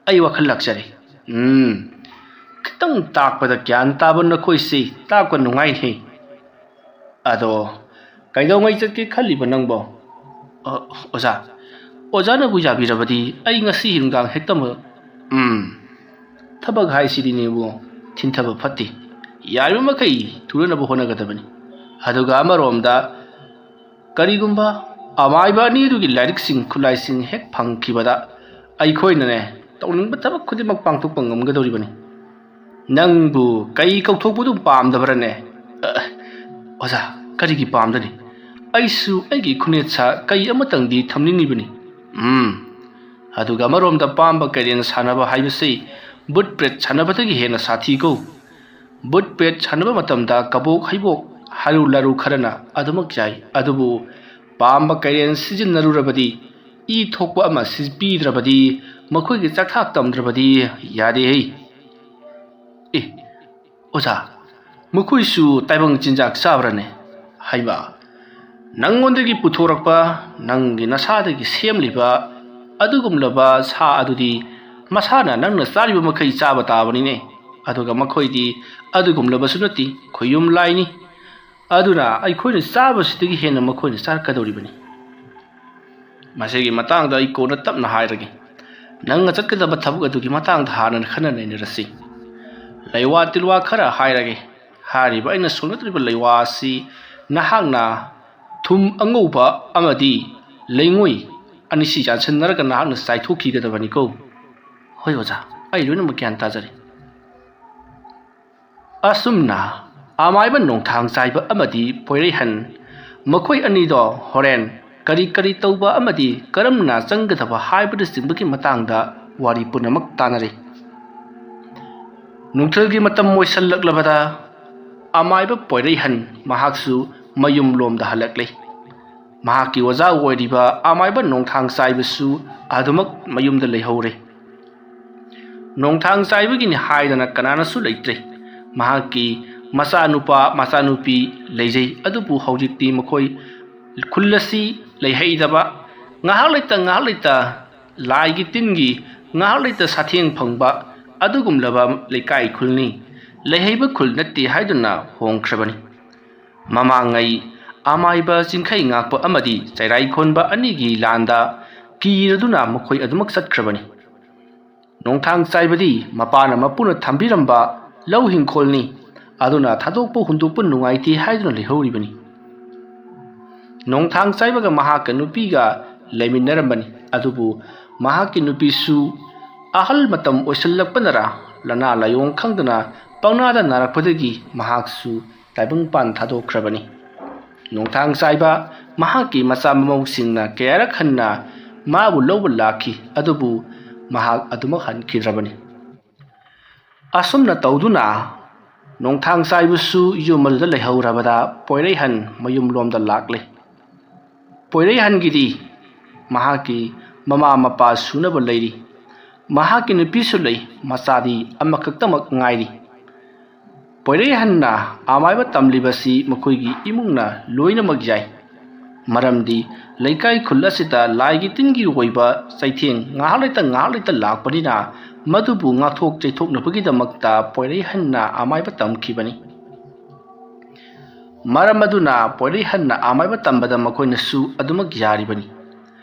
ꯑꯩ ꯋꯥꯈꯜ ꯂꯥꯛꯆꯔꯦ꯫ ꯎꯝ, ꯈꯤꯇꯪ ꯇꯥꯛꯄꯗ ꯒ꯭ꯌꯥꯟ ꯇꯥꯕ ꯅꯈꯣꯏꯁꯤ ꯇꯥꯛꯄ ꯅꯨꯡꯉꯥꯏꯅꯦ꯫ ꯑꯗꯣ ꯀꯩꯗꯧꯉꯩ ꯆꯠꯀꯦ ꯈꯜꯂꯤꯕ ꯅꯪꯕꯣ? ꯑ, ꯑꯣꯖꯥ, ꯑꯣꯖꯥꯅꯕꯨ ꯌꯥꯕꯤꯔꯕꯗꯤ ꯑꯩ ꯉꯁꯤ ꯅꯨꯡꯗꯥꯡ ꯍꯦꯛꯇꯃꯛ, ꯎꯝ, ꯊꯕꯛ ꯍꯥꯏꯁꯤꯗꯤꯅꯦꯕꯨ ꯊꯤꯟꯊꯕ ꯐꯠꯇꯦ꯫ ꯌꯥꯔꯤꯕ ꯃꯈꯩ ꯊꯨꯅꯅꯕ ꯍꯣꯠꯅꯒꯗꯕꯅꯤ꯫ ꯑꯗꯨꯒ ꯑꯃꯔꯣꯝꯗ ꯀꯔꯤꯒꯨꯝꯕ ꯑꯃꯥꯏꯕ ꯑꯅꯤꯗꯨꯒꯤ ꯂꯥꯏꯔꯤꯛꯁꯤꯡ ꯈꯨꯠꯂꯥꯏꯁꯤꯡ ꯍꯦꯛ ꯐꯪꯈꯤꯕꯗ ꯑꯩꯈꯣꯏꯅꯅꯦ ꯇꯧꯅꯤꯡꯕ ꯊꯕꯛ ꯈꯨꯗꯤꯡꯃꯛ ꯄꯥꯡꯊꯣꯛꯄ ꯉꯝꯒꯗꯧꯔꯤꯕꯅꯤ꯫ ꯅꯪꯕꯨ ꯀꯩ ꯀꯧꯊꯣꯛꯄꯗꯨ ꯄꯥꯝꯗꯕ꯭ꯔꯅꯦ? ꯑ, ꯑꯣꯖꯥ, ꯀꯔꯤꯒꯤ ꯄꯥꯝꯗꯅꯤ? ꯑꯩꯁꯨ ꯑꯩꯒꯤ ꯈꯨꯅꯦꯠ ꯁꯥ ꯀꯩ ꯑꯃꯇꯪꯗꯤ ꯊꯝꯅꯤꯡꯉꯤꯕꯅꯤ꯫ ꯎꯝ, ꯑꯗꯨꯒ ꯑꯃꯔꯣꯝꯗ ꯄꯥꯝꯕ ꯀꯩꯔꯦꯟ ꯁꯥꯟꯅꯕ ꯍꯥꯏꯕꯁꯤ ꯕꯨꯠ ꯄ꯭ꯔꯦꯠ ꯁꯥꯟꯅꯕꯗꯒꯤ ꯍꯦꯟꯅ ꯁꯥꯊꯤꯀꯣ꯫ ꯕꯨꯠ ꯄ꯭ꯔꯦꯠ ꯁꯥꯟꯅꯕ ꯃꯇꯝꯗ ꯀꯕꯣꯛ ꯍꯩꯕꯣꯛ ꯍꯥꯔꯨ ꯂꯥꯔꯨ ꯈꯔꯅ ꯑꯗꯨꯃꯛ ꯌꯥꯏ, ꯑꯗꯨꯕꯨ ꯄꯥꯝꯕ ꯀꯩꯔꯦꯟ ꯁꯤꯖꯤꯟꯅꯔꯨꯔꯕꯗꯤ, ꯏ ꯊꯣꯛꯄ ꯑꯃ ꯁꯤ-, ꯄꯤꯗ꯭ꯔꯕꯗꯤ, ꯃꯈꯣꯏꯒꯤ ꯆꯥꯛꯊꯥꯛ ꯇꯝꯗ꯭ꯔꯕꯗꯤ ꯌꯥꯗꯦꯍꯦ꯫ ꯑꯦ, ꯑꯣꯖꯥ, ꯃꯈꯣꯏꯁꯨ ꯇꯥꯏꯕꯪ ꯆꯤꯟꯖꯥꯛ ꯆꯥꯕ꯭ꯔꯅꯦ? ꯍꯩꯃꯥ, ꯅꯪꯉꯣꯟꯗꯒꯤ ꯄꯨꯊꯣꯔꯛꯄ, ꯅꯪꯒꯤ ꯅꯁꯥꯗꯒꯤ ꯁꯦꯝꯂꯤꯕ ꯑꯗꯨꯒꯨꯝꯂꯕ ꯁꯥ ꯑꯗꯨꯗꯤ ꯃꯁꯥꯅ ꯅꯪꯅ ꯆꯥꯔꯤꯕ ꯃꯈꯩ ꯆꯥꯕ ꯇꯥꯕꯅꯤꯅꯦ꯫ ꯑꯗꯨꯒ ꯃꯈꯣꯏꯗꯤ ꯑꯗꯨꯒꯨꯝꯂꯕꯁꯨ ꯅꯠꯇꯦ, ꯈꯨꯌꯨꯝ ꯂꯥꯏꯅꯤ꯫ ꯑꯗꯨꯅ ꯑꯩꯈꯣꯏꯅ ꯆꯥꯕꯁꯤꯗꯒꯤ ꯍꯦꯟꯅ ꯃꯈꯣꯏꯅ ꯆꯥꯔꯛꯀꯗꯧꯔꯤꯕꯅꯤ꯫ ꯃꯁꯤꯒꯤ ꯃꯇꯥꯡꯗ ꯑꯩ ꯀꯣꯟꯅ ꯇꯞꯅ ꯍꯥꯏꯔꯒꯦ꯫ ꯅꯪꯅ ꯆꯠꯀꯗꯕ ꯊꯕꯛ ꯑꯗꯨꯒꯤ ꯃꯇꯥꯡꯗ ꯍꯥꯟꯅ ꯈꯟꯅ ꯅꯩꯅꯔꯁꯤ꯫ ꯂꯩꯋꯥ ꯇꯤꯜꯋꯥ ꯈꯔ ꯍꯥꯏꯔꯒꯦ꯫ ꯍꯥꯏꯔꯤꯕ ꯑꯩꯅ ꯁꯣꯟꯒꯠꯂꯤꯕ ꯂꯩꯋꯥ ꯑꯁꯤ ꯅꯍꯥꯛꯅ ꯊꯨꯝ ꯑꯉꯧꯕ ꯑꯃꯗꯤ ꯂꯩꯉꯣꯏ ꯑꯅꯤꯁꯤ ꯌꯥꯟꯁꯤꯟꯅꯔꯒ ꯅꯍꯥꯛꯅ ꯆꯥꯏꯊꯣꯛꯈꯤꯒꯗꯕꯅꯤꯀꯣ꯫ ꯍꯣꯏ ꯑꯣꯖꯥ, ꯑꯩ ꯂꯣꯏꯅꯃꯛ ꯒ꯭ꯌꯥꯟ ꯇꯥꯖꯔꯦ꯫ ꯑꯁꯨꯝꯅ ꯑꯃꯥꯏꯕ ꯅꯣꯡꯊꯥꯡ ꯆꯥꯏꯕ ꯑꯃꯗꯤ ꯄꯣꯏꯔꯩꯍꯟ, ꯃꯈꯣꯏ ꯑꯅꯤꯗꯣ ꯍꯣꯔꯦꯟ ꯀꯔꯤ ꯀꯔꯤ ꯇꯧꯕ ꯑꯃꯗꯤ ꯀꯔꯝꯅ ꯆꯪꯒꯗꯕ ꯍꯥꯏꯕꯅꯆꯤꯡꯕꯒꯤ ꯃꯇꯥꯡꯗ ꯋꯥꯔꯤ ꯄꯨꯝꯅꯃꯛ ꯇꯥꯅꯔꯤ꯫ ꯅꯨꯡꯊꯤꯜꯒꯤ ꯃꯇꯝ ꯑꯣꯏꯁꯜꯂꯛꯂꯕꯗ ꯑꯃꯥꯏꯕ ꯄꯣꯏꯔꯩꯍꯟ ꯃꯍꯥꯛꯁꯨ ꯃꯌꯨꯝ ꯂꯣꯝꯗ ꯍꯜꯂꯛꯂꯦ꯫ ꯃꯍꯥꯛꯀꯤ ꯑꯣꯖꯥ ꯑꯣꯏꯔꯤꯕ ꯑꯃꯥꯏꯕ ꯅꯣꯡꯊꯥꯡ ꯆꯥꯏꯕꯁꯨ ꯑꯗꯨꯃꯛ ꯃꯌꯨꯝꯗ ꯂꯩꯍꯧꯔꯦ꯫ ꯅꯣꯡꯊꯥꯡ ꯆꯥꯏꯕꯒꯤꯅꯤ ꯍꯥꯏꯗꯅ ꯀꯅꯥꯅꯁꯨ ꯂꯩꯇ꯭ꯔꯦ꯫ ꯃꯍꯥꯛꯀꯤ ꯃꯆꯥꯅꯨꯄꯥ ꯃꯆꯥꯅꯨꯄꯤ ꯂꯩꯖꯩ, ꯑꯗꯨꯕꯨ ꯍꯧꯖꯤꯛꯇꯤ ꯃꯈꯣꯏ ꯈꯨꯜ ꯑꯁꯤ ꯂꯩꯍꯩꯗꯕ, ꯉꯥꯏꯍꯥꯛ ꯂꯩꯇ ꯉꯥꯏꯍꯥꯛ ꯂꯩꯇ ꯂꯥꯏꯒꯤ ꯇꯤꯟꯒꯤ, ꯉꯥꯏꯍꯥꯛ ꯂꯩꯇ ꯁꯥꯊꯦꯡ ꯐꯪꯕ ꯑꯗꯨꯒꯨꯝꯂꯕ ꯂꯩꯀꯥꯏ ꯈꯨꯜꯅꯤ꯫ ꯂꯩꯍꯩꯕ ꯈꯨꯜ ꯅꯠꯇꯦ ꯍꯥꯏꯗꯨꯅ ꯍꯣꯡꯈ꯭ꯔꯕꯅꯤ꯫ ꯃꯃꯥꯡꯉꯩ ꯑꯃꯥꯏꯕ ꯆꯤꯡꯈꯩ ꯉꯥꯛꯄ ꯑꯃꯗꯤ ꯆꯩꯔꯥꯏ ꯈꯣꯟꯕ ꯑꯅꯤꯒꯤ ꯂꯥꯟꯗ ꯀꯤꯔꯗꯨꯅ ꯃꯈꯣꯏ ꯑꯗꯨꯃꯛ ꯆꯠꯈ꯭ꯔꯕꯅꯤ꯫ ꯅꯣꯡꯊꯥꯡ ꯆꯥꯏꯕꯗꯤ ꯃꯄꯥꯅ ꯃꯄꯨꯅ ꯊꯝꯕꯤꯔꯝꯕ ꯂꯧ ꯍꯤꯡꯈꯣꯜꯅꯤ, ꯑꯗꯨꯅ ꯊꯥꯗꯣꯛꯄ ꯍꯨꯟꯗꯣꯛꯄ ꯅꯨꯡꯉꯥꯏꯇꯦ ꯍꯥꯏꯗꯨꯅ ꯂꯩꯍꯧꯔꯤꯕꯅꯤ꯫ ꯅꯣꯡꯊꯥꯡ ꯆꯥꯏꯕꯒ ꯃꯍꯥꯛꯀ ꯅꯨꯄꯤꯒ ꯂꯩꯃꯤꯟꯅꯔꯝꯕꯅꯤ꯫ ꯑꯗꯨꯕꯨ ꯃꯍꯥꯛꯀꯤ ꯅꯨꯄꯤꯁꯨ ꯑꯍꯜ ꯃꯇꯝ ꯑꯣꯏꯁꯤꯜꯂꯛꯄꯅꯔꯥ ꯂꯅꯥ ꯂꯥꯏꯌꯣꯡ ꯈꯪꯗꯅ ꯄꯪꯅꯥꯗ ꯅꯥꯔꯛꯄꯗꯒꯤ ꯃꯍꯥꯛꯁꯨ ꯇꯥꯏꯕꯪꯄꯥꯟ ꯊꯥꯗꯣꯛꯈ꯭ꯔꯕꯅꯤ꯫ ꯅꯣꯡꯊꯥꯡ ꯆꯥꯏꯕ ꯃꯍꯥꯛꯀꯤ ꯃꯆꯥ ꯃꯃꯧꯁꯤꯡꯅ ꯀꯌꯥꯔꯛ ꯍꯟꯅ ꯃꯥꯕꯨ ꯂꯧꯕ ꯂꯥꯛꯈꯤ, ꯑꯗꯨꯕꯨ ꯃꯍꯥꯛ ꯑꯗꯨꯃꯛ ꯍꯟꯈꯤꯗ꯭ꯔꯕꯅꯤ꯫ ꯑꯁꯨꯝꯅ ꯇꯧꯗꯨꯅ ꯅꯣꯡꯊꯥꯡ ꯆꯥꯏꯕꯁꯨ ꯌꯨꯝ ꯑꯗꯨꯗ ꯂꯩꯍꯧꯔꯕꯗ ꯄꯣꯏꯔꯩꯍꯟ ꯃꯌꯨꯝꯂꯣꯝꯗ ꯂꯥꯛꯂꯦ꯫ ꯄꯣꯏꯔꯩꯍꯟꯒꯤꯗꯤ ꯃꯍꯥꯛꯀꯤ ꯃꯃꯥ ꯃꯄꯥ ꯁꯨꯅꯕ ꯂꯩꯔꯤ꯫ ꯃꯍꯥꯛꯀꯤ ꯅꯨꯄꯤꯁꯨ ꯂꯩ, ꯃꯆꯥꯗꯤ ꯑꯃꯈꯛꯇꯃꯛ ꯉꯥꯏꯔꯤ꯫ ꯄꯣꯏꯔꯩꯍꯟꯅ ꯑꯃꯥꯏꯕ ꯇꯝꯂꯤꯕꯁꯤ ꯃꯈꯣꯏꯒꯤ ꯏꯃꯨꯡꯅ ꯂꯣꯏꯅꯃꯛ ꯌꯥꯏ꯫ ꯃꯔꯝꯗꯤ ꯂꯩꯀꯥꯏ ꯈꯨꯜ ꯑꯁꯤꯗ ꯂꯥꯏꯒꯤ ꯇꯤꯟꯒꯤ ꯑꯣꯏꯕ ꯆꯩꯊꯦꯡ ꯉꯥꯏꯍꯥꯛ ꯂꯩꯇ ꯉꯥꯏꯍꯥꯛ ꯂꯩꯇ ꯂꯥꯛꯄꯅꯤꯅ ꯃꯗꯨꯕꯨ ꯉꯥꯛꯊꯣꯛ ꯆꯩꯊꯣꯛꯅꯕꯒꯤꯗꯃꯛꯇ ꯄꯣꯏꯔꯩꯍꯟꯅ ꯑꯃꯥꯏꯕ ꯇꯝꯈꯤꯕꯅꯤ꯫ ꯃꯔꯝ ꯑꯗꯨꯅ ꯄꯣꯏꯔꯩꯍꯟꯅ ꯑꯃꯥꯏꯕ ꯇꯝꯕꯗ ꯃꯈꯣꯏꯅꯁꯨ ꯑꯗꯨꯃꯛ ꯌꯥꯔꯤꯕꯅꯤ꯫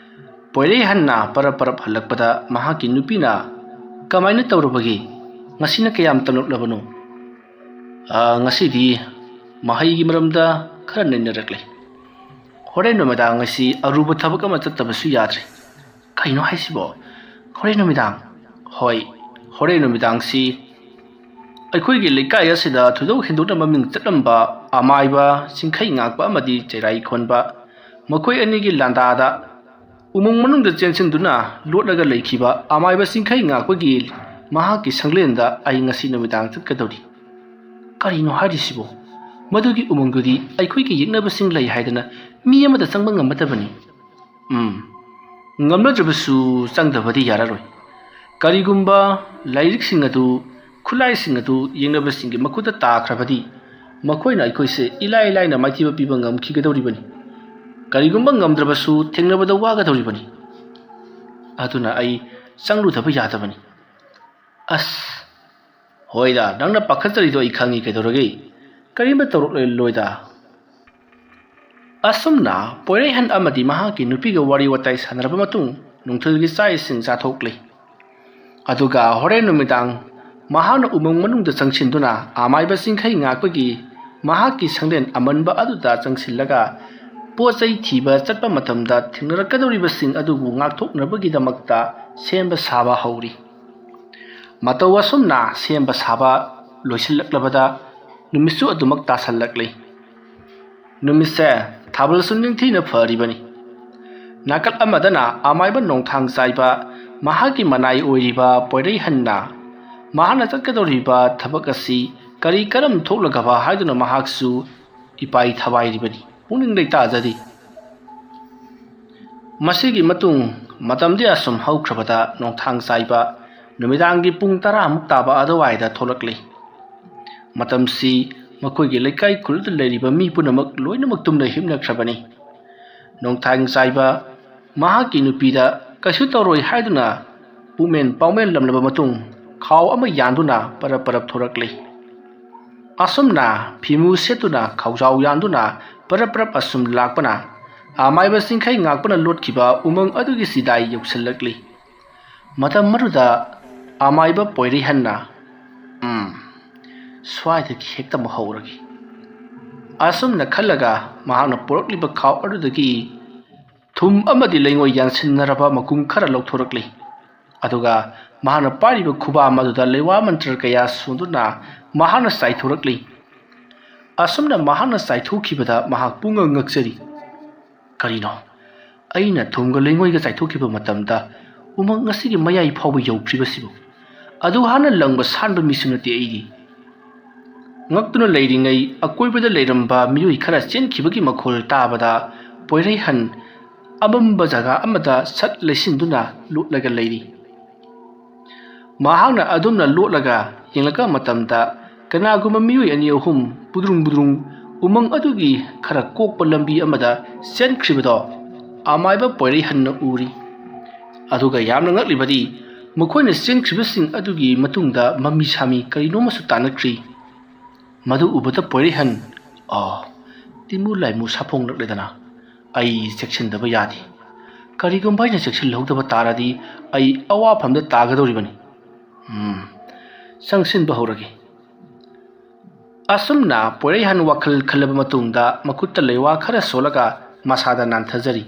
ꯄꯣꯏꯔꯩꯍꯟꯅ ꯄꯔꯞ ꯄꯔꯞ ꯍꯜꯂꯛꯄꯗ ꯃꯍꯥꯛꯀꯤ ꯅꯨꯄꯤꯅ, "ꯀꯃꯥꯏꯅ ꯇꯧꯔꯕꯒꯦ? ꯉꯁꯤꯅ ꯀꯌꯥꯝ ꯇꯝꯂꯛꯂꯕꯅꯣ?" "ꯑ, ꯉꯁꯤꯗꯤ ꯃꯍꯩꯒꯤ ꯃꯔꯝꯗ ꯈꯔ ꯅꯩꯅꯔꯛꯂꯦ꯫ ꯍꯣꯔꯦꯟ ꯅꯨꯃꯤꯗꯥꯡ ꯑꯁꯤ ꯑꯔꯨꯕ ꯊꯕꯛ ꯑꯃ ꯆꯠꯇꯕꯁꯨ ꯌꯥꯗ꯭ꯔꯦ꯫" "ꯀꯩꯅꯣ ꯍꯥꯏꯁꯤꯕꯣ? ꯍꯣꯔꯦꯟ ꯅꯨꯃꯤꯗꯥꯡ?" "ꯍꯣꯏ, ꯍꯣꯔꯦꯟ ꯅꯨꯃꯤꯗꯥꯡꯁꯤ ꯑꯩꯈꯣꯏꯒꯤ ꯂꯩꯀꯥꯏ ꯑꯁꯤꯗ ꯊꯣꯏꯗꯣꯛ ꯍꯦꯟꯗꯣꯛꯅ ꯃꯃꯤꯡ ꯆꯠꯂꯝꯕ ꯑꯃꯥꯏꯕ ꯆꯤꯡꯈꯩ ꯉꯥꯛꯄ ꯑꯃꯗꯤ ꯆꯩꯔꯥꯏ ꯈꯣꯟꯕ, ꯃꯈꯣꯏ ꯑꯅꯤꯒꯤ ꯂꯥꯟꯗꯥꯗ ꯎꯃꯪ ꯃꯅꯨꯡꯗ ꯆꯦꯟꯁꯤꯟꯗꯨꯅ ꯂꯣꯠꯂꯒ ꯂꯩꯈꯤꯕ ꯑꯃꯥꯏꯕ ꯆꯤꯡꯈꯩ ꯉꯥꯛꯄꯒꯤ ꯃꯍꯥꯛꯀꯤ ꯁꯪꯂꯦꯟꯗ ꯑꯩ ꯉꯁꯤ ꯅꯨꯃꯤꯗꯥꯡ ꯆꯠꯀꯗꯧꯔꯤ꯫" "ꯀꯔꯤꯅꯣ ꯍꯥꯏꯔꯤꯁꯤꯕꯣ? ꯃꯗꯨꯒꯤ ꯎꯃꯪꯗꯨꯗꯤ ꯑꯩꯈꯣꯏꯒꯤ ꯌꯦꯛꯅꯕꯁꯤꯡ ꯂꯩ ꯍꯥꯏꯗꯅ ꯃꯤ ꯑꯃꯠꯇ ꯆꯪꯕ ꯉꯝꯃꯗꯕꯅꯤ꯫" "ꯎꯝ, ꯉꯝꯅꯗ꯭ꯔꯕꯁꯨ ꯆꯪꯗꯕꯗꯤ ꯌꯥꯔꯔꯣꯏ꯫ ꯀꯔꯤꯒꯨꯝꯕ ꯂꯥꯏꯔꯤꯛꯁꯤꯡ ꯑꯗꯨ, ꯈꯨꯠꯂꯥꯏꯁꯤꯡ ꯑꯗꯨ ꯌꯦꯛꯅꯕꯁꯤꯡꯒꯤ ꯃꯈꯨꯠꯇ ꯇꯥꯈ꯭ꯔꯕꯗꯤ, ꯃꯈꯣꯏꯅ ꯑꯩꯈꯣꯏꯁꯦ ꯏꯂꯥꯏ ꯂꯥꯏꯅ ꯃꯥꯏꯊꯤꯕ ꯄꯤꯕ ꯉꯝꯈꯤꯒꯗꯧꯔꯤꯕꯅꯤ꯫ ꯀꯔꯤꯒꯨꯝꯕ ꯉꯝꯗ꯭ꯔꯕꯁꯨ ꯊꯦꯡꯅꯕꯗ ꯋꯥꯒꯗꯧꯔꯤꯕꯅꯤ꯫ ꯑꯗꯨꯅ ꯑꯩ ꯆꯪꯂꯨꯗꯕ ꯌꯥꯗꯕꯅꯤ꯫" "ꯑꯁ, ꯍꯣꯏꯗ, ꯅꯪꯅ ꯄꯥꯈꯠꯆꯔꯤꯗꯣ ꯑꯩ ꯈꯪꯉꯤ꯫ ꯀꯩꯗꯧꯔꯒꯦ? ꯀꯔꯤꯝꯇ ꯇꯧꯔꯛꯂꯣꯏꯗ꯫" ꯑꯁꯨꯝꯅ ꯄꯣꯏꯔꯩꯍꯟ ꯑꯃꯗꯤ ꯃꯍꯥꯛꯀꯤ ꯅꯨꯄꯤꯒ ꯋꯥꯔꯤ ꯋꯥꯇꯥꯏ ꯁꯥꯟꯅꯔꯕ ꯃꯇꯨꯡ ꯅꯨꯡꯊꯤꯜꯒꯤ ꯆꯥꯛ ꯏꯁꯤꯡ ꯆꯥꯊꯣꯛꯂꯤ꯫ ꯑꯗꯨꯒ ꯍꯣꯔꯦꯟ ꯅꯨꯃꯤꯗꯥꯡ ꯃꯍꯥꯛꯅ ꯎꯃꯪ ꯃꯅꯨꯡꯗ ꯆꯪꯁꯤꯟꯗꯨꯅ ꯑꯃꯥꯏꯕ ꯆꯤꯡꯈꯩ ꯉꯥꯛꯄꯒꯤ ꯃꯍꯥꯛꯀꯤ ꯁꯪꯂꯦꯟ ꯑꯃꯟꯕ ꯑꯗꯨꯗ ꯆꯪꯁꯤꯜꯂꯒ ꯄꯣꯠ ꯆꯩ ꯊꯤꯕ ꯆꯠꯄ ꯃꯇꯝꯗ ꯊꯦꯡꯅꯔꯛꯀꯗꯧꯔꯤꯕꯁꯤꯡ ꯑꯗꯨꯕꯨ ꯉꯥꯛꯊꯣꯛꯅꯕꯒꯤꯗꯃꯛꯇ ꯁꯦꯝꯕ ꯁꯥꯕ ꯍꯧꯔꯤ꯫ ꯃꯇꯧ ꯑꯁꯨꯝꯅ ꯁꯦꯝꯕ ꯁꯥꯕ ꯂꯣꯏꯁꯤꯜꯂꯛꯂꯕꯗ ꯅꯨꯃꯤꯠꯁꯨ ꯑꯗꯨꯃꯛ ꯇꯥꯁꯜꯂꯛꯂꯤ꯫ ꯅꯨꯃꯤꯠꯁꯦ ꯊꯥꯕꯜꯁꯨ ꯅꯤꯡꯊꯤꯅ ꯐꯔꯤꯕꯅꯤ꯫ ꯅꯥꯀꯜ ꯑꯃꯗꯅ ꯑꯃꯥꯏꯕ ꯅꯣꯡꯊꯥꯡ ꯆꯥꯏꯕ ꯃꯍꯥꯛꯀꯤ ꯃꯅꯥꯏ ꯑꯣꯏꯔꯤꯕ ꯄꯣꯏꯔꯩꯍꯟꯅ ꯃꯍꯥꯛꯅ ꯆꯠꯀꯗꯧꯔꯤꯕ ꯊꯕꯛ ꯑꯁꯤ ꯀꯔꯤ ꯀꯔꯝ ꯊꯣꯛꯂꯒꯕ ꯍꯥꯏꯗꯨꯅ ꯃꯍꯥꯛꯁꯨ ꯏꯄꯥꯏ ꯊꯕꯥꯏꯔꯤꯕꯅꯤ, ꯄꯨꯛꯅꯤꯡ ꯂꯩꯇꯥꯖꯗꯦ꯫ ꯃꯁꯤꯒꯤ ꯃꯇꯨꯡ ꯃꯇꯝꯗꯤ ꯑꯁꯨꯝ ꯍꯧꯈ꯭ꯔꯕꯗ ꯅꯣꯡꯊꯥꯡ ꯆꯥꯏꯕ ꯅꯨꯃꯤꯗꯥꯡꯒꯤ ꯄꯨꯡ ꯇꯔꯥꯃꯨꯛ ꯇꯥꯕ ꯑꯗꯨꯋꯥꯏꯗ ꯊꯣꯛꯂꯛꯂꯤ꯫ ꯃꯇꯝꯁꯤ ꯃꯈꯣꯏꯒꯤ ꯂꯩꯀꯥꯏ ꯈꯨꯜꯗ ꯂꯩꯔꯤꯕ ꯃꯤ ꯄꯨꯝꯅꯃꯛ ꯂꯣꯏꯅꯃꯛ ꯇꯨꯝꯅ ꯍꯤꯞꯅꯈ꯭ꯔꯕꯅꯤ꯫ ꯅꯣꯡꯊꯥꯡ ꯆꯥꯏꯕ ꯃꯍꯥꯛꯀꯤ ꯅꯨꯄꯤꯗ ꯀꯩꯁꯨ ꯇꯧꯔꯣꯏ ꯍꯥꯏꯗꯨꯅ ꯄꯨꯃꯦꯟ ꯄꯥꯎꯃꯦꯟ ꯂꯝꯂꯕ ꯃꯇꯨꯡ ꯈꯥꯎ ꯑꯃ ꯌꯥꯟꯗꯨꯅ ꯄꯔꯞ ꯄꯔꯞ ꯊꯣꯔꯛꯂꯤ꯫ ꯑꯁꯨꯝꯅ ꯐꯤꯃꯨ ꯁꯦꯠꯇꯨꯅ ꯈꯧꯖꯥꯎ ꯌꯥꯟꯗꯨꯅ ꯄꯔꯞ ꯄꯔꯞ ꯑꯁꯨꯝ ꯂꯥꯛꯄꯅ ꯑꯃꯥꯏꯕ ꯆꯤꯡꯈꯩ ꯉꯥꯛꯄꯅ ꯂꯣꯠꯈꯤꯕ ꯎꯃꯪ ꯑꯗꯨꯒꯤ ꯆꯤꯗꯥꯏ ꯌꯧꯁꯤꯜꯂꯛꯂꯤ꯫ ꯃꯇꯝ ꯑꯗꯨꯗ ꯑꯃꯥꯏꯕ ꯄꯣꯏꯔꯩꯍꯟꯅ, "ꯎꯝ, ꯁ꯭ꯋꯥꯏꯗꯒꯤ ꯍꯦꯛꯇ ꯃꯨꯛ ꯍꯧꯔꯒꯦ"꯫ ꯑꯁꯨꯝꯅ ꯈꯜꯂꯒ ꯃꯍꯥꯛꯅ ꯄꯨꯔꯛꯂꯤꯕ ꯈꯥꯎ ꯑꯗꯨꯗꯒꯤ ꯊꯨꯝ ꯑꯃꯗꯤ ꯂꯩꯉꯣꯏ ꯌꯥꯟꯁꯤꯟꯅꯔꯕ ꯃꯀꯨꯝ ꯈꯔ ꯂꯧꯊꯣꯔꯛꯂꯤ꯫ ꯑꯗꯨꯒ ꯃꯍꯥꯛꯅ ꯄꯥꯏꯔꯤꯕ ꯈꯨꯕꯥꯝ ꯑꯗꯨꯗ ꯂꯩꯋꯥ ꯃꯟꯇ꯭ꯔ ꯀꯌꯥ ꯁꯣꯟꯗꯨꯅ ꯃꯍꯥꯛꯅ ꯆꯥꯏꯊꯣꯔꯛꯂꯤ꯫ ꯑꯁꯨꯝꯅ ꯃꯍꯥꯛꯅ ꯆꯥꯏꯊꯣꯛꯈꯤꯕꯗ ꯃꯍꯥꯛ ꯄꯨꯡꯉꯛ ꯉꯛꯆꯔꯤ꯫ "ꯀꯔꯤꯅꯣ? ꯑꯩꯅ ꯊꯨꯝꯒ ꯂꯩꯉꯣꯏꯒ ꯆꯥꯏꯊꯣꯛꯈꯤꯕ ꯃꯇꯝꯗ ꯎꯃꯪ ꯑꯁꯤꯒꯤ ꯃꯌꯥꯏ ꯐꯥꯎꯕ ꯌꯧꯈ꯭ꯔꯤꯕꯁꯤꯕꯨ? ꯑꯗꯨ ꯍꯥꯟꯅ ꯂꯪꯕ ꯁꯥꯟꯕ ꯃꯤꯁꯨ ꯅꯠꯇꯦ ꯑꯩꯗꯤ"꯫ ꯉꯛꯇꯨꯅ ꯂꯩꯔꯤꯉꯩ ꯑꯀꯣꯏꯕꯗ ꯂꯩꯔꯝꯕ ꯃꯤꯑꯣꯏ ꯈꯔ ꯆꯦꯟꯈꯤꯕꯒꯤ ꯃꯈꯣꯜ ꯇꯥꯕꯗ ꯄꯣꯏꯔꯩꯍꯟ ꯑꯃꯝꯕ ꯖꯒꯥ ꯑꯃꯗ ꯁꯠ ꯂꯩꯁꯤꯟꯗꯨꯅ ꯂꯣꯠꯂꯒ ꯂꯩꯔꯤ꯫ ꯃꯍꯥꯛꯅ ꯑꯗꯨꯝꯅ ꯂꯣꯠꯂꯒ ꯌꯦꯡꯂꯛꯄ ꯃꯇꯝꯗ ꯀꯅꯥꯒꯨꯝꯕ ꯃꯤꯑꯣꯏ ꯑꯅꯤ ꯑꯍꯨꯝ ꯕꯨꯗ꯭ꯔꯨꯡ ꯕꯨꯗ꯭ꯔꯨꯡ ꯎꯃꯪ ꯑꯗꯨꯒꯤ ꯈꯔ ꯀꯣꯛꯄ ꯂꯝꯕꯤ ꯑꯃꯗ ꯆꯦꯟꯈ꯭ꯔꯤꯕꯗꯣ ꯑꯃꯥꯏꯕ ꯄꯣꯏꯔꯩꯍꯟꯅ ꯎꯔꯤ꯫ ꯑꯗꯨꯒ ꯌꯥꯝꯅ ꯉꯛꯂꯤꯕꯗꯤ ꯃꯈꯣꯏꯅ ꯆꯦꯟꯈ꯭ꯔꯤꯕꯁꯤꯡ ꯑꯗꯨꯒꯤ ꯃꯇꯨꯡꯗ ꯃꯃꯤ ꯁꯥꯃꯤ ꯀꯔꯤꯅꯣꯃꯁꯨ ꯇꯥꯅꯈ꯭ꯔꯤ꯫ ꯃꯗꯨ ꯎꯕꯗ ꯄꯣꯏꯔꯩꯍꯟ, "ꯑꯣ, ꯇꯤꯃꯨ ꯂꯥꯏꯃꯨ ꯁꯥꯐꯣꯡꯂꯛꯂꯦꯗꯅ꯫ ꯑꯩ ꯆꯦꯛꯁꯤꯟꯗꯕ ꯌꯥꯗꯦ꯫ ꯀꯔꯤꯒꯨꯝꯕ ꯑꯩꯅ ꯆꯦꯛꯁꯤꯜꯍꯧꯗꯕ ꯇꯥꯔꯗꯤ ꯑꯩ ꯑꯋꯥꯐꯝꯗ ꯇꯥꯒꯗꯧꯔꯤꯕꯅꯤ꯫ ꯎꯝ, ꯆꯪꯁꯤꯟꯕ ꯍꯧꯔꯒꯦ"꯫ ꯑꯁꯨꯝꯅ ꯄꯣꯏꯔꯩꯍꯟ ꯋꯥꯈꯜ ꯈꯜꯂꯕ ꯃꯇꯨꯡꯗ ꯃꯈꯨꯠꯇ ꯂꯩꯋꯥ ꯈꯔ ꯁꯣꯜꯂꯒ ꯃꯁꯥꯗ ꯅꯥꯟꯊꯖꯔꯤ꯫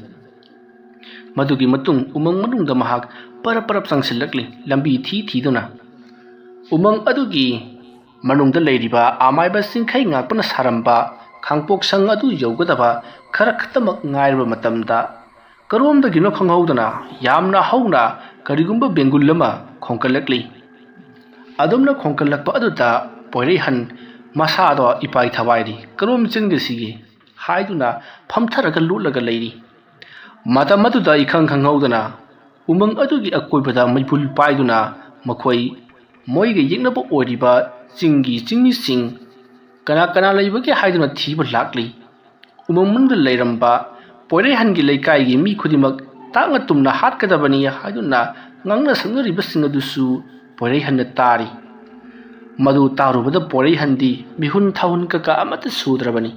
ꯃꯗꯨꯒꯤ ꯃꯇꯨꯡ ꯎꯃꯪ ꯃꯅꯨꯡꯗ ꯃꯍꯥꯛ ꯄꯔꯞ ꯄꯔꯞ ꯆꯪꯁꯤꯜꯂꯛꯂꯤ, ꯂꯝꯕꯤ ꯊꯤ ꯊꯤꯗꯨꯅ꯫ ꯎꯃꯪ ꯑꯗꯨꯒꯤ ꯃꯅꯨꯡꯗ ꯂꯩꯔꯤꯕ ꯑꯃꯥꯏꯕ ꯆꯤꯡꯈꯩ ꯉꯥꯛꯄꯅ ꯁꯥꯔꯝꯕ ꯈꯥꯡꯄꯣꯛ ꯁꯪ ꯑꯗꯨ ꯌꯧꯒꯗꯕ ꯈꯔ ꯈꯛꯇꯃꯛ ꯉꯥꯏꯔꯕ ꯃꯇꯝꯗ ꯀꯔꯣꯝꯗꯒꯤꯅꯣ ꯈꯪꯍꯧꯗꯅ ꯌꯥꯝꯅ ꯍꯧꯅ ꯀꯔꯤꯒꯨꯝꯕ ꯕꯦꯡꯒꯨꯜ ꯑꯃ ꯈꯣꯡꯀꯠꯂꯛꯂꯤ꯫ ꯑꯗꯨꯝꯅ ꯈꯣꯡꯀꯠꯂꯛꯄ ꯑꯗꯨꯗ ꯄꯣꯏꯔꯩꯍꯟ ꯃꯁꯥꯗꯣ ꯏꯄꯥꯏ ꯊꯋꯥꯏꯔꯤ, "ꯀꯔꯣꯝ ꯆꯦꯟꯒꯁꯤꯒꯦ?" ꯍꯥꯏꯗꯨꯅ ꯐꯝꯊꯔꯒ ꯂꯣꯠꯂꯒ ꯂꯩꯔꯤ꯫ ꯃꯇꯝ ꯑꯗꯨꯗ ꯏꯈꯪ ꯈꯪꯍꯧꯗꯅ ꯎꯃꯪ ꯑꯗꯨꯒꯤ ꯑꯀꯣꯏꯕꯗ ꯃꯩꯕꯨꯜ ꯄꯥꯏꯗꯨꯅ ꯃꯈꯣꯏ ꯃꯣꯏꯒ ꯌꯦꯛꯅꯕ ꯑꯣꯏꯔꯤꯕ ꯆꯤꯡꯒꯤ ꯆꯤꯡꯃꯤꯁꯤꯡ ꯀꯅꯥ ꯀꯅꯥ ꯂꯩꯕꯒꯦ ꯍꯥꯏꯗꯨꯅ ꯊꯤꯕ ꯂꯥꯛꯂꯤ꯫ ꯎꯃꯪ ꯃꯅꯨꯡꯗ ꯂꯩꯔꯝꯕ ꯄꯣꯏꯔꯩꯍꯟꯒꯤ ꯂꯩꯀꯥꯏꯒꯤ ꯃꯤ ꯈꯨꯗꯤꯡꯃꯛ ꯇꯥꯛꯅ ꯇꯨꯝꯅ ꯍꯥꯠꯀꯗꯕꯅꯤ ꯍꯥꯏꯗꯨꯅ ꯉꯥꯡꯅ ꯁꯛꯅꯔꯤꯕꯁꯤꯡ ꯑꯗꯨꯁꯨ ꯄꯣꯏꯔꯩꯍꯟꯅ ꯇꯥꯔꯤ꯫ ꯃꯗꯨ ꯇꯥꯔꯨꯕꯗ ꯄꯣꯏꯔꯩꯍꯟꯗꯤ ꯃꯤꯍꯨꯟ ꯊꯥꯍꯨꯟ ꯀꯀꯥ ꯑꯃꯠꯇ ꯁꯨꯗ꯭ꯔꯕꯅꯤ꯫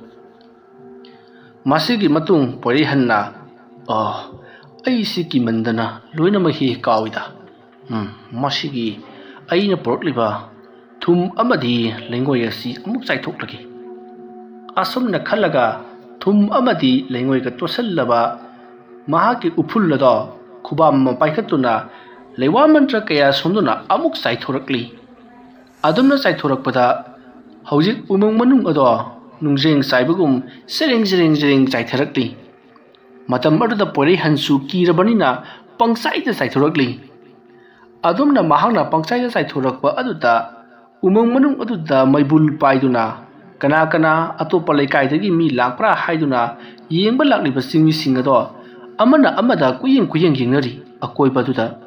ꯃꯁꯤꯒꯤ ꯃꯇꯨꯡ ꯄꯣꯏꯔꯩꯍꯟꯅ, "ꯑ, ꯑꯩꯁꯤ ꯀꯤꯃꯟꯗꯅ ꯂꯣꯏꯅꯃꯛ ꯍꯦꯛ ꯀꯥꯎꯏꯗ꯫ ꯎꯝ, ꯃꯁꯤꯒꯤ ꯑꯩꯅ ꯄꯨꯔꯛꯂꯤꯕ ꯊꯨꯝ ꯑꯃꯗꯤ ꯂꯩꯉꯣꯏ ꯑꯁꯤ ꯑꯃꯨꯛ ꯆꯥꯏꯊꯣꯛꯂꯒꯦ꯫" ꯑꯁꯨꯝꯅ ꯈꯜꯂꯒ ꯊꯨꯝ ꯑꯃꯗꯤ ꯂꯩꯉꯣꯏꯒ ꯇꯣꯠꯁꯤꯜꯂꯕ ꯃꯍꯥꯛꯀꯤ ꯎꯐꯨꯜ ꯑꯗꯣ ꯈꯨꯕꯥꯝ ꯑꯃ ꯄꯥꯏꯈꯠꯇꯨꯅ ꯂꯩꯋꯥ ꯃꯟꯇ꯭ꯔ ꯀꯌꯥ ꯁꯣꯟꯗꯨꯅ ꯑꯃꯨꯛ ꯆꯥꯏꯊꯣꯔꯛꯂꯤ꯫ ꯑꯗꯨꯝꯅ ꯆꯥꯏꯊꯣꯔꯛꯄꯗ ꯍꯧꯖꯤꯛ ꯎꯃꯪ ꯃꯅꯨꯡ ꯑꯗꯣ ꯅꯨꯡꯖ꯭ꯔꯦꯡ ꯆꯥꯏꯕꯒꯨꯝ ꯆꯦꯔꯦꯡ ꯆꯦꯔꯦꯡ ꯆꯦꯔꯦꯡ ꯆꯥꯏꯊꯔꯛꯂꯤ꯫ ꯃꯇꯝ ꯑꯗꯨꯗ ꯄꯣꯏꯔꯩꯍꯟꯁꯨ ꯀꯤꯔꯕꯅꯤꯅ ꯄꯪꯆꯥꯏꯗ ꯆꯥꯏꯊꯣꯔꯛꯂꯤ꯫ ꯑꯗꯨꯝꯅ ꯃꯍꯥꯛꯅ ꯄꯪꯆꯥꯏꯗ ꯆꯥꯏꯊꯣꯔꯛꯄ ꯑꯗꯨꯗ ꯎꯃꯪ ꯃꯅꯨꯡ ꯑꯗꯨꯗ ꯃꯩꯕꯨꯜ ꯄꯥꯏꯗꯨꯅ ꯀꯅꯥ ꯀꯅꯥ ꯑꯇꯣꯞꯄ ꯂꯩꯀꯥꯏꯗꯒꯤ ꯃꯤ ꯂꯥꯛꯄ꯭ꯔꯥ ꯍꯥꯏꯗꯨꯅ ꯌꯦꯡꯕ ꯂꯥꯛꯂꯤꯕ ꯆꯤꯡꯃꯤꯁꯤꯡ ꯑꯗꯣ ꯑꯃꯅ ꯑꯃꯗ ꯀꯨꯌꯦꯡ ꯀꯨꯌꯦꯡ ꯌꯦꯡꯅꯔꯤ꯫ ꯑꯀꯣꯏꯕꯗꯨꯗ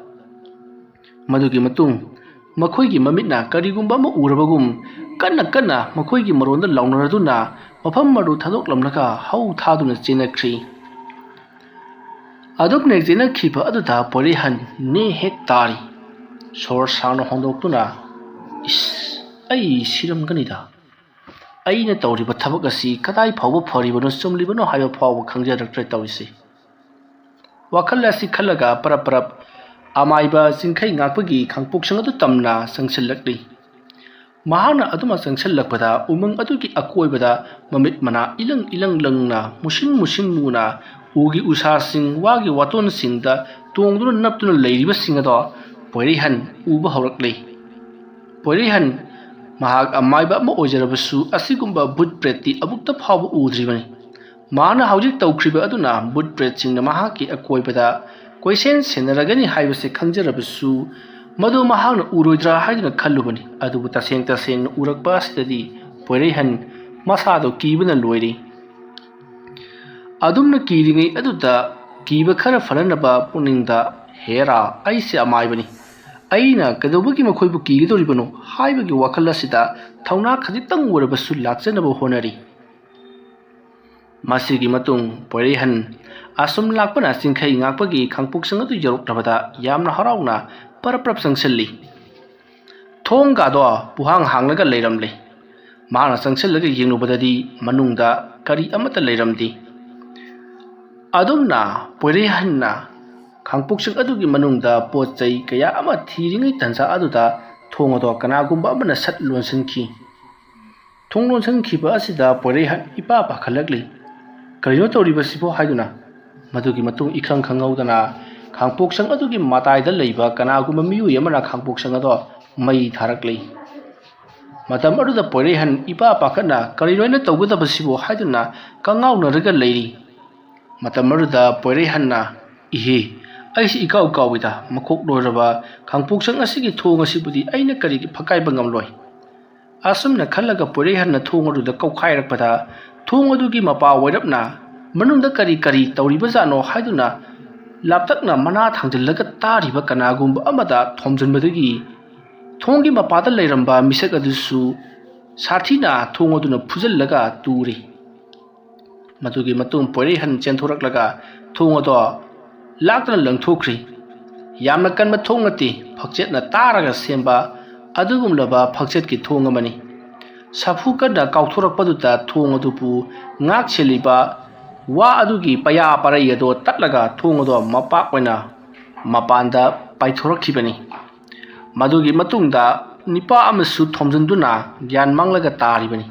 ꯃꯗꯨꯒꯤ ꯃꯇꯨꯡ ꯃꯈꯣꯏꯒꯤ ꯃꯃꯤꯠꯅ ꯀꯔꯤꯒꯨꯝꯕ ꯑꯃ ꯎꯔꯕꯒꯨꯝ ꯀꯟꯅ ꯀꯟꯅ ꯃꯈꯣꯏꯒꯤ ꯃꯔꯣꯟꯗ ꯂꯥꯎꯅꯔꯗꯨꯅ ꯃꯐꯝ ꯑꯗꯨ ꯊꯥꯗꯣꯛꯂꯝꯂꯒ ꯍꯧ ꯊꯥꯗꯨꯅ ꯆꯦꯟꯅꯈ꯭ꯔꯤ꯫ ꯑꯗꯨꯝꯅ ꯆꯦꯟꯅꯈꯤꯕ ꯑꯗꯨꯗ ꯄꯣꯏꯔꯩꯍꯟ ꯅꯦ ꯍꯦꯛ ꯇꯥꯔꯤ꯫ ꯁꯣꯔ ꯁꯥꯡꯅ ꯍꯣꯟꯗꯣꯛꯇꯨꯅ, "ꯏꯁ, ꯑꯩ ꯁꯤꯔꯝꯒꯅꯤꯗ꯫ ꯑꯩꯅ ꯇꯧꯔꯤꯕ ꯊꯕꯛ ꯑꯁꯤ ꯀꯗꯥꯏ ꯐꯥꯎꯕ ꯐꯔꯤꯕꯅꯣ, ꯆꯨꯝꯂꯤꯕꯅꯣ ꯍꯥꯏꯕ ꯐꯥꯎꯕ ꯈꯪꯖꯔꯛꯇ꯭ꯔꯦ ꯇꯧꯔꯤꯁꯤ꯫" ꯋꯥꯈꯜ ꯑꯁꯤ ꯈꯜꯂꯒ ꯄꯔꯞ ꯄꯔꯞ ꯑꯃꯥꯏꯕ ꯆꯤꯡꯈꯩ ꯉꯥꯛꯄꯒꯤ ꯈꯥꯡꯄꯣꯛꯁꯪ ꯑꯗꯨ ꯇꯝꯅ ꯆꯪꯁꯤꯜꯂꯛꯂꯤ꯫ ꯃꯍꯥꯛꯅ ꯑꯗꯨꯃꯛ ꯆꯪꯁꯤꯜꯂꯛꯄꯗ ꯎꯃꯪ ꯑꯗꯨꯒꯤ ꯑꯀꯣꯏꯕꯗ ꯃꯃꯤꯠ ꯃꯅꯥ ꯏꯂꯪ ꯏꯂꯪ ꯂꯪꯅ ꯃꯨꯁꯤꯟ ꯃꯨꯁꯤꯟ ꯃꯨꯅ ꯎꯒꯤ ꯎꯁꯥꯁꯤꯡ ꯋꯥꯒꯤ ꯋꯥꯇꯣꯟꯁꯤꯡꯗ ꯇꯣꯡꯗꯨꯅ ꯅꯞꯇꯨꯅ ꯂꯩꯔꯤꯕꯁꯤꯡ ꯑꯗꯣ ꯄꯣꯏꯔꯩꯍꯟ ꯎꯕ ꯍꯧꯔꯛꯂꯤ꯫ ꯄꯣꯏꯔꯩꯍꯟ ꯃꯍꯥꯛ ꯑꯃꯥꯏꯕ ꯑꯃ ꯑꯣꯏꯖꯔꯕꯁꯨ ꯑꯁꯤꯒꯨꯝꯕ ꯚꯨꯠ ꯄ꯭ꯔꯦꯠꯇꯤ ꯑꯃꯨꯛꯇ ꯐꯥꯎꯕ ꯎꯗ꯭ꯔꯤꯕꯅꯤ꯫ ꯃꯍꯥꯛꯅ ꯍꯧꯖꯤꯛ ꯇꯧꯈ꯭ꯔꯤꯕ ꯑꯗꯨꯅ ꯚꯨꯠ ꯄ꯭ꯔꯦꯠꯁꯤꯡꯅ ꯃꯍꯥꯛꯀꯤ ꯑꯀꯣꯏꯕꯗ ꯀꯣꯏꯁꯦꯟ ꯁꯦꯟꯅꯔꯒꯅꯤ ꯍꯥꯏꯕꯁꯤ ꯈꯪꯖꯔꯕꯁꯨ ꯃꯗꯨ ꯃꯍꯥꯛꯅ ꯎꯔꯣꯏꯗ꯭ꯔꯥ ꯍꯥꯏꯗꯨꯅ ꯈꯜꯂꯨꯕꯅꯤ꯫ ꯑꯗꯨꯕꯨ ꯇꯁꯦꯡ ꯇꯁꯦꯡꯅ ꯎꯔꯛꯄ ꯑꯁꯤꯗꯗꯤ ꯄꯣꯏꯔꯩꯍꯟ ꯃꯁꯥꯗꯣ ꯀꯤꯕꯅ ꯂꯣꯏꯔꯦ꯫ ꯑꯗꯨꯝꯅ ꯀꯤꯔꯤꯉꯩ ꯑꯗꯨꯗ ꯀꯤꯕ ꯈꯔ ꯐꯅꯅꯕ ꯄꯨꯛꯅꯤꯡꯗ, "ꯍꯦꯔꯥ, ꯑꯩꯁꯦ ꯑꯃꯥꯏꯕꯅꯤ꯫ ꯑꯩꯅ ꯀꯩꯗꯧꯕꯒꯤ ꯃꯈꯣꯏꯕꯨ ꯀꯤꯒꯗꯧꯔꯤꯕꯅꯣ?" ꯍꯥꯏꯕꯒꯤ ꯋꯥꯈꯜ ꯑꯁꯤꯗ ꯊꯧꯅꯥ ꯈꯖꯤꯛꯇꯪ ꯑꯣꯏꯔꯕꯁꯨ ꯂꯥꯛꯆꯅꯕ ꯍꯣꯠꯅꯔꯤ꯫ ꯃꯁꯤꯒꯤ ꯃꯇꯨꯡ ꯄꯣꯏꯔꯩꯍꯟ ꯑꯁꯨꯝ ꯂꯥꯛꯄꯅ ꯆꯤꯡꯈꯩ ꯉꯥꯛꯄꯒꯤ ꯈꯥꯡꯄꯣꯛꯁꯪ ꯑꯗꯨ ꯌꯧꯔꯛꯂꯕꯗ ꯌꯥꯝꯅ ꯍꯔꯥꯎꯅ ꯄꯔꯞ ꯄꯔꯞ ꯆꯪꯁꯤꯜꯂꯤ꯫ ꯊꯣꯡꯒꯗꯣ ꯄꯨꯍꯥꯡ ꯍꯥꯡꯂꯒ ꯂꯩꯔꯝꯂꯦ꯫ ꯃꯍꯥꯛꯅ ꯆꯪꯁꯤꯜꯂꯒ ꯌꯦꯡꯂꯨꯕꯗꯗꯤ ꯃꯅꯨꯡꯗ ꯀꯔꯤ ꯑꯃꯠꯇ ꯂꯩꯔꯝꯗꯦ꯫ ꯑꯗꯨꯝꯅ ꯄꯣꯏꯔꯩꯍꯟꯅ ꯈꯥꯡꯄꯣꯛꯁꯪ ꯑꯗꯨꯒꯤ ꯃꯅꯨꯡꯗ ꯄꯣꯠ ꯆꯩ ꯀꯌꯥ ꯑꯃ ꯊꯤꯔꯤꯉꯩ ꯇꯟꯖꯥ ꯑꯗꯨꯗ ꯊꯣꯡ ꯑꯗꯣ ꯀꯅꯥꯒꯨꯝꯕ ꯑꯃꯅ ꯁꯠ ꯂꯣꯟꯁꯤꯟꯈꯤ꯫ ꯊꯣꯡ ꯂꯣꯟꯁꯤꯟꯈꯤꯕ ꯑꯁꯤꯗ ꯄꯣꯏꯔꯩꯍꯟ ꯏꯄꯥ ꯄꯥꯈꯠꯂꯛꯂꯤ꯫ "ꯀꯔꯤꯅꯣ ꯇꯧꯔꯤꯕꯁꯤꯕꯣ?" ꯍꯥꯏꯗꯨꯅ꯫ ꯃꯗꯨꯒꯤ ꯃꯇꯨꯡ ꯏꯈꯪ ꯈꯪꯍꯧꯗꯅ ꯈꯥꯡꯄꯣꯛꯁꯪ ꯑꯗꯨꯒꯤ ꯃꯇꯥꯏꯗ ꯂꯩꯕ ꯀꯅꯥꯒꯨꯝꯕ ꯃꯤꯑꯣꯏ ꯑꯃꯅ ꯈꯥꯡꯄꯣꯛꯁꯪ ꯑꯗꯣ ꯃꯩ ꯊꯥꯔꯛꯂꯤ꯫ ꯃꯇꯝ ꯑꯗꯨꯗ ꯄꯣꯏꯔꯩꯍꯟ ꯏꯄꯥ ꯄꯥꯈꯠꯅ "ꯀꯔꯤꯅꯣ ꯑꯩꯅ ꯇꯧꯒꯗꯕꯁꯤꯕꯨ?" ꯍꯥꯏꯗꯨꯅ ꯀꯉꯥꯎꯅꯔꯒ ꯂꯩꯔꯤ꯫ ꯃꯇꯝ ꯑꯗꯨꯗ ꯄꯣꯏꯔꯩꯍꯟꯅ, "ꯏꯍꯦ, ꯑꯩꯁꯤ ꯏꯀꯥꯎ ꯀꯥꯎꯏꯗ, ꯃꯀꯣꯛ ꯂꯣꯏꯔꯕ ꯈꯥꯡꯄꯣꯛꯁꯪ ꯑꯁꯤꯒꯤ ꯊꯣꯡ ꯑꯁꯤꯕꯨꯗꯤ ꯑꯩꯅ ꯀꯔꯤꯒꯤ ꯐꯛꯀꯥꯏꯕ ꯉꯝꯂꯣꯏ?" ꯑꯁꯨꯝꯅ ꯈꯜꯂꯒ ꯄꯣꯏꯔꯩꯍꯟꯅ ꯊꯣꯡ ꯑꯗꯨꯗ ꯀꯧꯈꯥꯏꯔꯛꯄꯗ, ꯊꯣꯡ ꯑꯗꯨꯒꯤ ꯃꯄꯥ ꯑꯣꯏꯔꯞꯅ ꯃꯅꯨꯡꯗ ꯀꯔꯤ ꯀꯔꯤ ꯇꯧꯔꯤꯕꯖꯥꯠꯅꯣ ꯍꯥꯏꯗꯨꯅ ꯂꯥꯞꯇꯛꯅ ꯃꯅꯥ ꯊꯥꯡꯖꯤꯜꯂꯒ ꯇꯥꯔꯤꯕ ꯀꯅꯥꯒꯨꯝꯕ ꯑꯃꯗ ꯊꯣꯝꯖꯤꯟꯕꯗꯒꯤ ꯊꯣꯡꯒꯤ ꯃꯄꯥꯗ ꯂꯩꯔꯝꯕ ꯃꯤꯁꯛ ꯑꯗꯨꯁꯨ ꯁꯥꯊꯤꯅ ꯊꯣꯡ ꯑꯗꯨꯅ ꯐꯨꯖꯤꯜꯂꯒ ꯇꯨꯔꯤ꯫ ꯃꯗꯨꯒꯤ ꯃꯇꯨꯡ ꯄꯣꯏꯔꯩꯍꯟ ꯆꯦꯟꯊꯣꯔꯛꯂꯒ ꯊꯣꯡ ꯑꯗꯣ ꯂꯥꯛꯇꯨꯅ ꯂꯪꯊꯣꯛꯈ꯭ꯔꯤ꯫ ꯌꯥꯝꯅ ꯀꯟꯕ ꯊꯣꯡ ꯅꯠꯇꯦ, ꯐꯛꯆꯦꯠꯅ ꯇꯥꯔꯒ ꯁꯦꯝꯕ ꯑꯗꯨꯒꯨꯝꯂꯕ ꯐꯛꯆꯦꯠꯀꯤ ꯊꯣꯡ ꯑꯃꯅꯤ꯫ ꯁꯥꯐꯨ ꯀꯟꯅ ꯀꯥꯎꯊꯣꯔꯛꯄꯗꯨꯗ ꯊꯣꯡ ꯑꯗꯨꯕꯨ ꯉꯥꯛ ꯁꯦꯜꯂꯤꯕ ꯋꯥ ꯑꯗꯨꯒꯤ ꯄꯌꯥ ꯄꯔꯩ ꯑꯗꯣ ꯇꯠꯂꯒ ꯊꯣꯡ ꯑꯗꯣ ꯃꯄꯥꯛ ꯑꯣꯏꯅ ꯃꯄꯥꯟꯗ ꯄꯥꯏꯊꯣꯔꯛꯈꯤꯕꯅꯤ꯫ ꯃꯗꯨꯒꯤ ꯃꯇꯨꯡꯗ ꯅꯤꯄꯥ ꯑꯃꯁꯨ ꯊꯣꯝꯖꯤꯟꯗꯨꯅ ꯒ꯭ꯌꯥꯟ ꯃꯥꯡꯂꯒ ꯇꯥꯔꯤꯕꯅꯤ꯫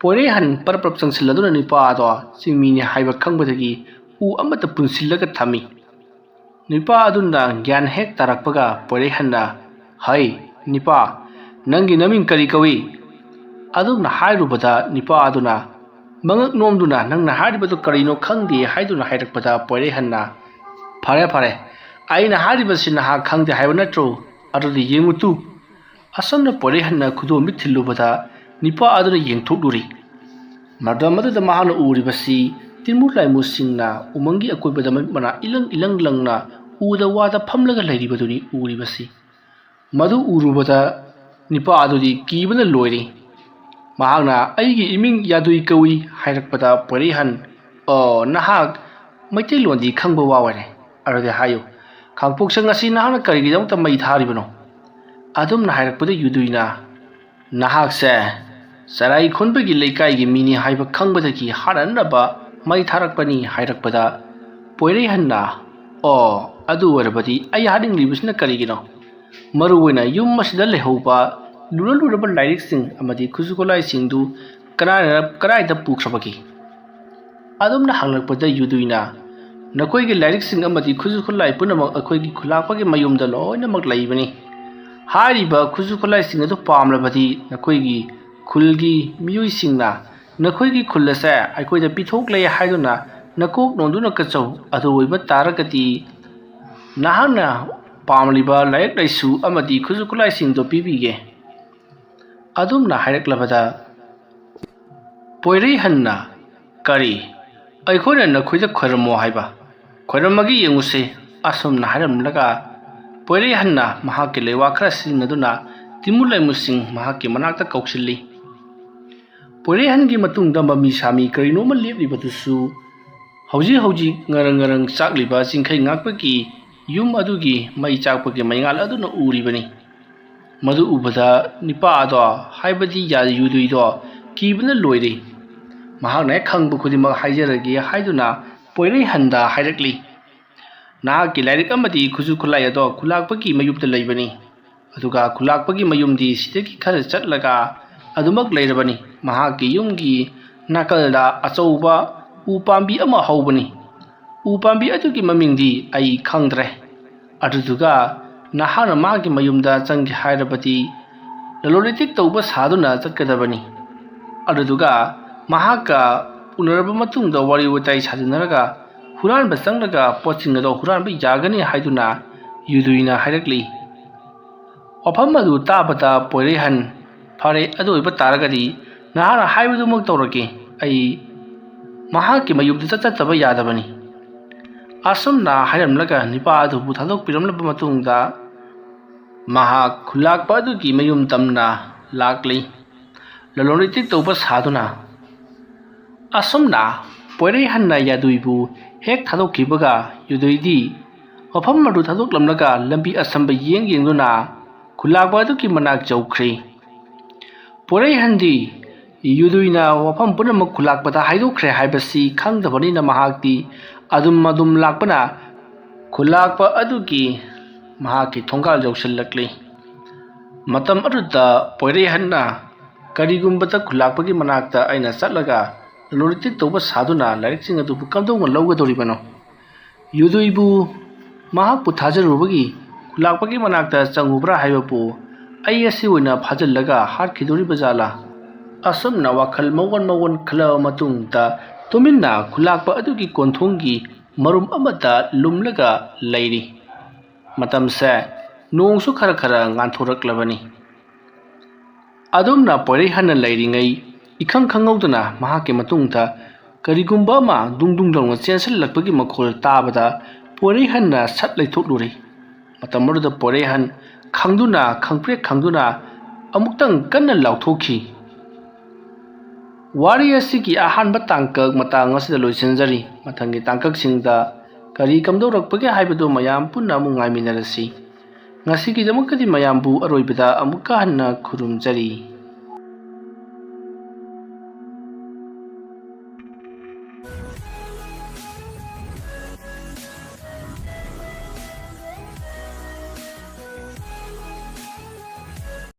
ꯄꯣꯏꯔꯩꯍꯟ ꯄꯔꯞ ꯄꯔꯞ ꯆꯪꯁꯤꯜꯂꯗꯨꯅ ꯅꯤꯄꯥ ꯑꯗꯣ ꯆꯤꯡꯃꯤꯅꯤ ꯍꯥꯏꯕ ꯈꯪꯕꯗꯒꯤ ꯎ ꯑꯃꯠꯇ ꯄꯨꯟꯁꯤꯜꯂꯒ ꯊꯝꯃꯤ꯫ ꯅꯤꯄꯥ ꯑꯗꯨꯅ ꯒ꯭ꯌꯥꯟ ꯍꯦꯛ ꯇꯥꯔꯛꯄꯒ ꯄꯣꯏꯔꯩꯍꯟꯅ, "ꯍꯩ, ꯅꯤꯄꯥ, ꯅꯪꯒꯤ ꯅꯃꯤꯡ ꯀꯔꯤ ꯀꯧꯏ?" ꯑꯗꯨꯝꯅ ꯍꯥꯏꯔꯨꯕꯗ ꯅꯤꯄꯥ ꯑꯗꯨꯅ, ꯃꯉꯛ ꯅꯣꯝꯗꯨꯅ, "ꯅꯪꯅ ꯍꯥꯏꯔꯤꯕꯗꯨ ꯀꯔꯤꯅꯣ ꯈꯪꯗꯦ" ꯍꯥꯏꯗꯨꯅ ꯍꯥꯏꯔꯛꯄꯗ ꯄꯣꯏꯔꯩꯍꯟꯅ, "ꯐꯔꯦ, ꯐꯔꯦ, ꯑꯩꯅ ꯍꯥꯏꯔꯤꯕꯁꯤ ꯅꯍꯥꯛ ꯈꯪꯗꯦ ꯍꯥꯏꯕ ꯅꯠꯇ꯭ꯔꯣ? ꯑꯗꯨꯗꯤ ꯌꯦꯡꯉꯨ ꯇꯨ"꯫ ꯑꯁꯨꯝꯅ ꯄꯣꯏꯔꯩꯍꯟꯅ ꯈꯨꯗꯣꯝꯕꯤ ꯊꯤꯜꯂꯨꯕꯗ ꯅꯤꯄꯥ ꯑꯗꯨꯅ ꯌꯦꯡꯊꯣꯛꯂꯨꯔꯤ꯫ ꯃꯇꯝ ꯑꯗꯨꯗ ꯃꯍꯥꯛꯅ ꯎꯔꯤꯕꯁꯤ ꯇꯤꯟꯃꯨ ꯂꯥꯏꯃꯨꯁꯤꯡꯅ ꯎꯃꯪꯒꯤ ꯑꯀꯣꯏꯕꯗ ꯃꯃꯤꯠ ꯃꯅꯥ ꯏꯂꯪ ꯏꯂꯪ ꯂꯪꯅ ꯎꯗ ꯋꯥꯗ ꯐꯝꯂꯒ ꯂꯩꯔꯤꯕꯗꯨꯅꯤ ꯎꯔꯤꯕꯁꯤ꯫ ꯃꯗꯨ ꯎꯔꯨꯕꯗ ꯅꯤꯄꯥ ꯑꯗꯨꯗꯤ ꯀꯤꯕꯅ ꯂꯣꯏꯔꯦ꯫ ꯃꯍꯥꯛꯅ, "ꯑꯩꯒꯤ ꯏꯃꯤꯡ ꯌꯥꯗꯨꯏ ꯀꯧꯏ" ꯍꯥꯏꯔꯛꯄꯗ ꯄꯣꯏꯔꯩꯍꯟ, "ꯑꯣ, ꯅꯍꯥꯛ ꯃꯩꯇꯩꯂꯣꯟꯗꯤ ꯈꯪꯕ ꯋꯥ ꯑꯣꯏꯔꯦ꯫ ꯑꯗꯨꯗꯤ ꯍꯥꯏꯌꯨ, ꯈꯥꯡꯄꯣꯛꯁꯪ ꯑꯁꯤ ꯅꯍꯥꯛꯅ ꯀꯔꯤꯒꯤꯗꯃꯛꯇ ꯃꯩ ꯊꯥꯔꯤꯕꯅꯣ?" ꯑꯗꯨꯝꯅ ꯍꯥꯏꯔꯛꯄꯗ ꯌꯨꯗꯨꯏꯅ, "ꯅꯍꯥꯛꯁꯦ ꯆꯔꯥꯏ ꯈꯣꯟꯕꯒꯤ ꯂꯩꯀꯥꯏꯒꯤ ꯃꯤꯅꯤ ꯍꯥꯏꯕ ꯈꯪꯕꯗꯒꯤ ꯍꯥꯠꯅꯅꯕ ꯃꯩ ꯊꯥꯔꯛꯄꯅꯤ" ꯍꯥꯏꯔꯛꯄꯗ, ꯄꯣꯏꯔꯩꯍꯟꯅ, "ꯑꯣ, ꯑꯗꯨ ꯑꯣꯏꯔꯕꯗꯤ ꯑꯩ ꯍꯥꯠꯅꯤꯡꯂꯤꯕꯁꯤꯅ ꯀꯔꯤꯒꯤꯅꯣ? ꯃꯔꯨꯑꯣꯏꯅ ꯌꯨꯝ ꯑꯁꯤꯗ ꯂꯩꯍꯧꯕ ꯂꯨꯔ ꯂꯨꯔꯕ ꯂꯥꯏꯔꯤꯛꯁꯤꯡ ꯑꯃꯗꯤ ꯈꯨꯠꯁꯨ ꯈꯨꯠꯂꯥꯏꯁꯤꯡꯗꯨ ꯀꯗꯥꯏ-, ꯀꯗꯥꯏꯗ ꯄꯨꯈ꯭ꯔꯕꯒꯦ?" ꯑꯗꯨꯝꯅ ꯍꯪꯂꯛꯄꯗ ꯌꯨꯗꯨꯏꯅ, "ꯅꯈꯣꯏꯒꯤ ꯂꯥꯏꯔꯤꯛꯁꯤꯡ ꯑꯃꯗꯤ ꯈꯨꯠꯁꯨ ꯈꯨꯠꯂꯥꯏ ꯄꯨꯝꯅꯃꯛ ꯑꯩꯈꯣꯏꯒꯤ ꯈꯨꯂꯥꯛꯄꯒꯤ ꯃꯌꯨꯝꯗ ꯂꯣꯏꯅꯃꯛ ꯂꯩꯕꯅꯤ꯫ ꯍꯥꯏꯔꯤꯕ ꯈꯨꯠꯁꯨ ꯈꯨꯠꯂꯥꯏꯁꯤꯡ ꯑꯗꯨ ꯄꯥꯝꯂꯕꯗꯤ ꯅꯈꯣꯏꯒꯤ ꯈꯨꯜꯒꯤ ꯃꯤꯑꯣꯏꯁꯤꯡꯅ ꯅꯈꯣꯏꯒꯤ ꯈꯨꯜ ꯑꯁꯦ ꯑꯩꯈꯣꯏꯗ ꯄꯤꯊꯣꯛꯂꯦ ꯍꯥꯏꯗꯨꯅ ꯅꯀꯣꯛ ꯅꯣꯟꯗꯨꯅ ꯀꯠꯆꯧ꯫ ꯑꯗꯨ ꯑꯣꯏꯕ ꯇꯥꯔꯒꯗꯤ ꯅꯍꯥꯛꯅ ꯄꯥꯝꯂꯤꯕ ꯂꯥꯏꯔꯤꯛ ꯂꯥꯏꯁꯨ ꯑꯃꯗꯤ ꯈꯨꯠꯁꯨ ꯈꯨꯠꯂꯥꯏꯁꯤꯡꯗꯣ ꯄꯤꯕꯤꯒꯦ"꯫ ꯑꯗꯨꯝꯅ ꯍꯥꯏꯔꯛꯂꯕꯗ ꯄꯣꯏꯔꯩꯍꯟꯅ, "ꯀꯔꯤ? ꯑꯩꯈꯣꯏꯅ ꯅꯈꯣꯏꯗ ꯈꯣꯏꯔꯝꯃꯣ ꯍꯥꯏꯕ? ꯈꯣꯏꯔꯝꯃꯒꯦ ꯌꯦꯡꯉꯨꯁꯦ"꯫ ꯑꯁꯨꯝꯅ ꯍꯥꯏꯔꯝꯂꯒ ꯄꯣꯏꯔꯩꯍꯟꯅ ꯃꯍꯥꯛꯀꯤ ꯂꯩꯋꯥ ꯈꯔ ꯁꯤꯖꯤꯟꯅꯗꯨꯅ ꯇꯤꯃꯨ ꯂꯩꯃꯨꯁꯤꯡ ꯃꯍꯥꯛꯀꯤ ꯃꯅꯥꯛꯇ ꯀꯧꯁꯤꯜꯂꯤ꯫ ꯄꯣꯏꯔꯩꯍꯟꯒꯤ ꯃꯇꯨꯡꯗ ꯃꯃꯤ ꯁꯥꯃꯤ ꯀꯔꯤꯅꯣꯃ ꯂꯦꯞꯂꯤꯕꯗꯨꯁꯨ ꯍꯧꯖꯤꯛ ꯍꯧꯖꯤꯛ ꯉꯔꯪ ꯉꯔꯪ ꯆꯥꯛꯂꯤꯕ ꯆꯤꯡꯈꯩ ꯉꯥꯛꯄꯒꯤ ꯌꯨꯝ ꯑꯗꯨꯒꯤ ꯃꯩ ꯆꯥꯛꯄꯒꯤ ꯃꯩꯉꯥꯜ ꯑꯗꯨꯅ ꯎꯔꯤꯕꯅꯤ꯫ ꯃꯗꯨ ꯎꯕꯗ ꯅꯤꯄꯥ ꯑꯗꯣ, ꯍꯥꯏꯕꯗꯤ ꯌꯥ-, ꯌꯨꯗꯨꯏꯗꯣ ꯀꯤꯕꯅ ꯂꯣꯏꯔꯦ꯫ ꯃꯍꯥꯛꯅ ꯍꯦꯛ ꯈꯪꯕ ꯈꯨꯗꯤꯡꯃꯛ ꯍꯥꯏꯖꯔꯒꯦ ꯍꯥꯏꯗꯨꯅ ꯄꯣꯏꯔꯩꯍꯟꯗ ꯍꯥꯏꯔꯛꯂꯤ, "ꯅꯍꯥꯛꯀꯤ ꯂꯥꯏꯔꯤꯛ ꯑꯃꯗꯤ ꯈꯨꯠꯁꯨ ꯈꯨꯠꯂꯥꯏ ꯑꯗꯣ ꯈꯨꯂꯥꯛꯄꯒꯤ ꯃꯌꯨꯝꯗ ꯂꯩꯕꯅꯤ꯫ ꯑꯗꯨꯒ ꯈꯨꯂꯥꯛꯄꯒꯤ ꯃꯌꯨꯝꯗꯤ ꯁꯤꯗꯒꯤ ꯈꯔ ꯆꯠꯂꯒ ꯑꯗꯨꯃꯛ ꯂꯩꯔꯕꯅꯤ꯫ ꯃꯍꯥꯛꯀꯤ ꯌꯨꯝꯒꯤ ꯅꯥꯀꯜꯗ ꯑꯆꯧꯕ ꯎ ꯄꯥꯝꯕꯤ ꯑꯃ ꯍꯧꯕꯅꯤ꯫ ꯎ ꯄꯥꯝꯕꯤ ꯑꯗꯨꯒꯤ ꯃꯃꯤꯡꯗꯤ ꯑꯩ ꯈꯪꯗ꯭ꯔꯦ꯫ ꯑꯗꯨꯗꯨꯒ ꯅꯍꯥꯛꯅ ꯃꯥꯒꯤ ꯃꯌꯨꯝꯗ ꯆꯪꯒꯦ ꯍꯥꯏꯔꯕꯗꯤ ꯂꯂꯣꯟ ꯏꯇꯤꯛ ꯇꯧꯕ ꯁꯥꯗꯨꯅ ꯆꯠꯀꯗꯕꯅꯤ꯫ ꯑꯗꯨꯗꯨꯒ ꯃꯍꯥꯛꯀ ꯎꯅꯔꯕ ꯃꯇꯨꯡꯗ ꯋꯥꯔꯤ ꯋꯥꯇꯥꯏ ꯁꯥꯖꯤꯟꯅꯔꯒ ꯍꯨꯔꯥꯟꯕ ꯆꯪꯂꯒ ꯄꯣꯠꯁꯤꯡ ꯑꯗꯣ ꯍꯨꯔꯥꯟꯕ ꯌꯥꯒꯅꯤ" ꯍꯥꯏꯗꯨꯅ ꯌꯨꯗꯨꯏꯅ ꯍꯥꯏꯔꯛꯂꯤ꯫ ꯋꯥꯐꯝ ꯑꯗꯨ ꯇꯥꯕꯗ ꯄꯣꯏꯔꯩꯍꯟ, "ꯐꯔꯦ, ꯑꯗꯨ ꯑꯣꯏꯕ ꯇꯥꯔꯒꯗꯤ ꯅꯍꯥꯛꯅ ꯍꯥꯏꯕꯗꯨꯃꯛ ꯇꯧꯔꯒꯦ꯫ ꯑꯩ ꯃꯍꯥꯛꯀꯤ ꯃꯌꯨꯝꯗ ꯆꯠ-, ꯆꯠꯇꯕ ꯌꯥꯗꯕꯅꯤ"꯫ ꯑꯁꯨꯝꯅ ꯍꯥꯏꯔꯝꯂꯒ ꯅꯤꯄꯥ ꯑꯗꯨꯕꯨ ꯊꯥꯗꯣꯛꯄꯤꯔꯝꯂꯕ ꯃꯇꯨꯡꯗ ꯃꯍꯥꯛ ꯈꯨꯂꯥꯛꯄ ꯑꯗꯨꯒꯤ ꯃꯌꯨꯝ ꯇꯝꯅ ꯂꯥꯛꯂꯤ꯫ ꯂꯂꯣꯟ ꯏꯇꯤꯛ ꯇꯧꯕ ꯁꯥꯗꯨꯅ꯫ ꯑꯁꯨꯝꯅ ꯄꯣꯏꯔꯩꯍꯟꯅ ꯌꯥꯗꯨꯏꯕꯨ ꯍꯦꯛ ꯊꯥꯗꯣꯛꯈꯤꯕꯒ ꯌꯨꯗꯨꯏꯗꯤ ꯃꯐꯝ ꯑꯗꯨ ꯊꯥꯗꯣꯛꯂꯝꯂꯒ ꯂꯝꯕꯤ ꯑꯁꯝꯕ ꯌꯦꯡ ꯌꯦꯡꯗꯨꯅ ꯈꯨꯂꯥꯛꯄ ꯑꯗꯨꯒꯤ ꯃꯅꯥꯛ ꯌꯧꯈ꯭ꯔꯦ꯫ ꯄꯣꯏꯔꯩꯍꯟꯗꯤ ꯌꯨꯗꯨꯏꯅ ꯋꯥꯐꯝ ꯄꯨꯝꯅꯃꯛ ꯈꯨꯂꯥꯛꯄꯗ ꯍꯥꯏꯗꯣꯛꯈ꯭ꯔꯦ ꯍꯥꯏꯕꯁꯤ ꯈꯪꯗꯕꯅꯤꯅ, ꯃꯍꯥꯛꯇꯤ ꯑꯗꯨꯝ ꯑꯗꯨꯝ ꯂꯥꯛꯄꯅ ꯈꯨꯂꯥꯛꯄ ꯑꯗꯨꯒꯤ ꯃꯍꯥꯛꯀꯤ ꯊꯣꯡꯒꯥꯜ ꯌꯧꯁꯤꯜꯂꯛꯂꯤ꯫ ꯃꯇꯝ ꯑꯗꯨꯗ ꯄꯣꯏꯔꯩꯍꯟꯅ, "ꯀꯔꯤꯒꯨꯝꯕꯗ ꯈꯨꯂꯥꯛꯄꯒꯤ ꯃꯅꯥꯛꯇ ꯑꯩꯅ ꯆꯠꯂꯒ ꯂꯨꯔꯤꯇꯤꯛ ꯇꯧꯕ ꯁꯥꯗꯨꯅ ꯂꯥꯏꯔꯤꯛꯁꯤꯡ ꯑꯗꯨꯕꯨ ꯀꯝꯗꯧꯅ ꯂꯧꯒꯗꯧꯔꯤꯕꯅꯣ? ꯌꯨꯗꯨꯏꯕꯨ ꯃꯍꯥꯛꯄꯨ ꯊꯥꯖꯔꯨꯕꯒꯤ ꯈꯨꯂꯥꯛꯄꯒꯤ ꯃꯅꯥꯛꯇ ꯆꯪꯉꯨꯕ꯭ꯔꯥ ꯍꯥꯏꯕꯕꯨ ꯑꯩ ꯑꯁꯤ ꯑꯣꯏꯅ ꯐꯥꯖꯤꯜꯂꯒ ꯍꯥꯠꯈꯤꯗꯣꯔꯤꯕ ꯖꯥꯠꯂꯥ?" ꯑꯁꯨꯝꯅ ꯋꯥꯈꯜ ꯃꯑꯣꯟ ꯃꯑꯣꯟ ꯈꯜꯂꯕ ꯃꯇꯨꯡꯗ ꯇꯨꯃꯤꯟꯅ ꯈꯨꯂꯥꯛꯄ ꯑꯗꯨꯒꯤ ꯀꯣꯟꯊꯣꯡꯒꯤ ꯃꯔꯨꯝ ꯑꯃꯗ ꯂꯨꯝꯂꯒ ꯂꯩꯔꯤ꯫ ꯃꯇꯝꯁꯦ ꯅꯣꯡꯁꯨ ꯈꯔ ꯈꯔ ꯉꯥꯟꯊꯣꯔꯛꯂꯕꯅꯤ꯫ ꯑꯗꯨꯝꯅ ꯄꯣꯏꯔꯩꯍꯟꯅ ꯂꯩꯔꯤꯉꯩ, ꯏꯈꯪ ꯈꯪꯍꯧꯗꯅ ꯃꯍꯥꯛꯀꯤ ꯃꯇꯨꯡꯗ ꯀꯔꯤꯒꯨꯝꯕ ꯑꯃ ꯗꯨꯡ ꯗꯨꯡ ꯂꯥꯎꯅ ꯆꯦꯟꯁꯤꯜꯂꯛꯄꯒꯤ ꯃꯈꯣꯜ ꯇꯥꯕꯗ ꯄꯣꯏꯔꯩꯍꯟꯅ ꯁꯠ ꯂꯩꯊꯣꯛꯂꯨꯔꯦ꯫ ꯃꯇꯝ ꯑꯗꯨꯗ ꯄꯣꯏꯔꯩꯍꯟ ꯈꯪꯗꯨꯅ, ꯈꯪꯄ꯭ꯔꯦꯛ ꯈꯪꯗꯨꯅ ꯑꯃꯨꯛꯇꯪ ꯀꯟꯅ ꯂꯥꯎꯊꯣꯛꯈꯤ꯫ ꯋꯥꯔꯤ ꯑꯁꯤꯒꯤ ꯑꯍꯥꯟꯕ ꯇꯥꯡꯀꯛ ꯃꯇꯥꯡ ꯑꯁꯤꯗ ꯂꯣꯏꯁꯤꯟꯖꯔꯤ꯫ ꯃꯊꯪꯒꯤ ꯇꯥꯡꯀꯛꯁꯤꯡꯗ ꯀꯔꯤ ꯀꯝꯗꯧꯔꯛꯄꯒꯦ ꯍꯥꯏꯕꯗꯨ ꯃꯌꯥꯝ ꯄꯨꯟꯅ ꯑꯃꯨꯛ ꯉꯥꯏꯃꯤꯟꯅꯔꯁꯤ꯫ ꯉꯁꯤꯒꯤꯗꯃꯛꯇꯗꯤ ꯃꯌꯥꯝꯕꯨ ꯑꯔꯣꯏꯕꯗ ꯑꯃꯨꯛꯀ ꯍꯟꯅ ꯈꯨꯔꯨꯝꯖꯔꯤ꯫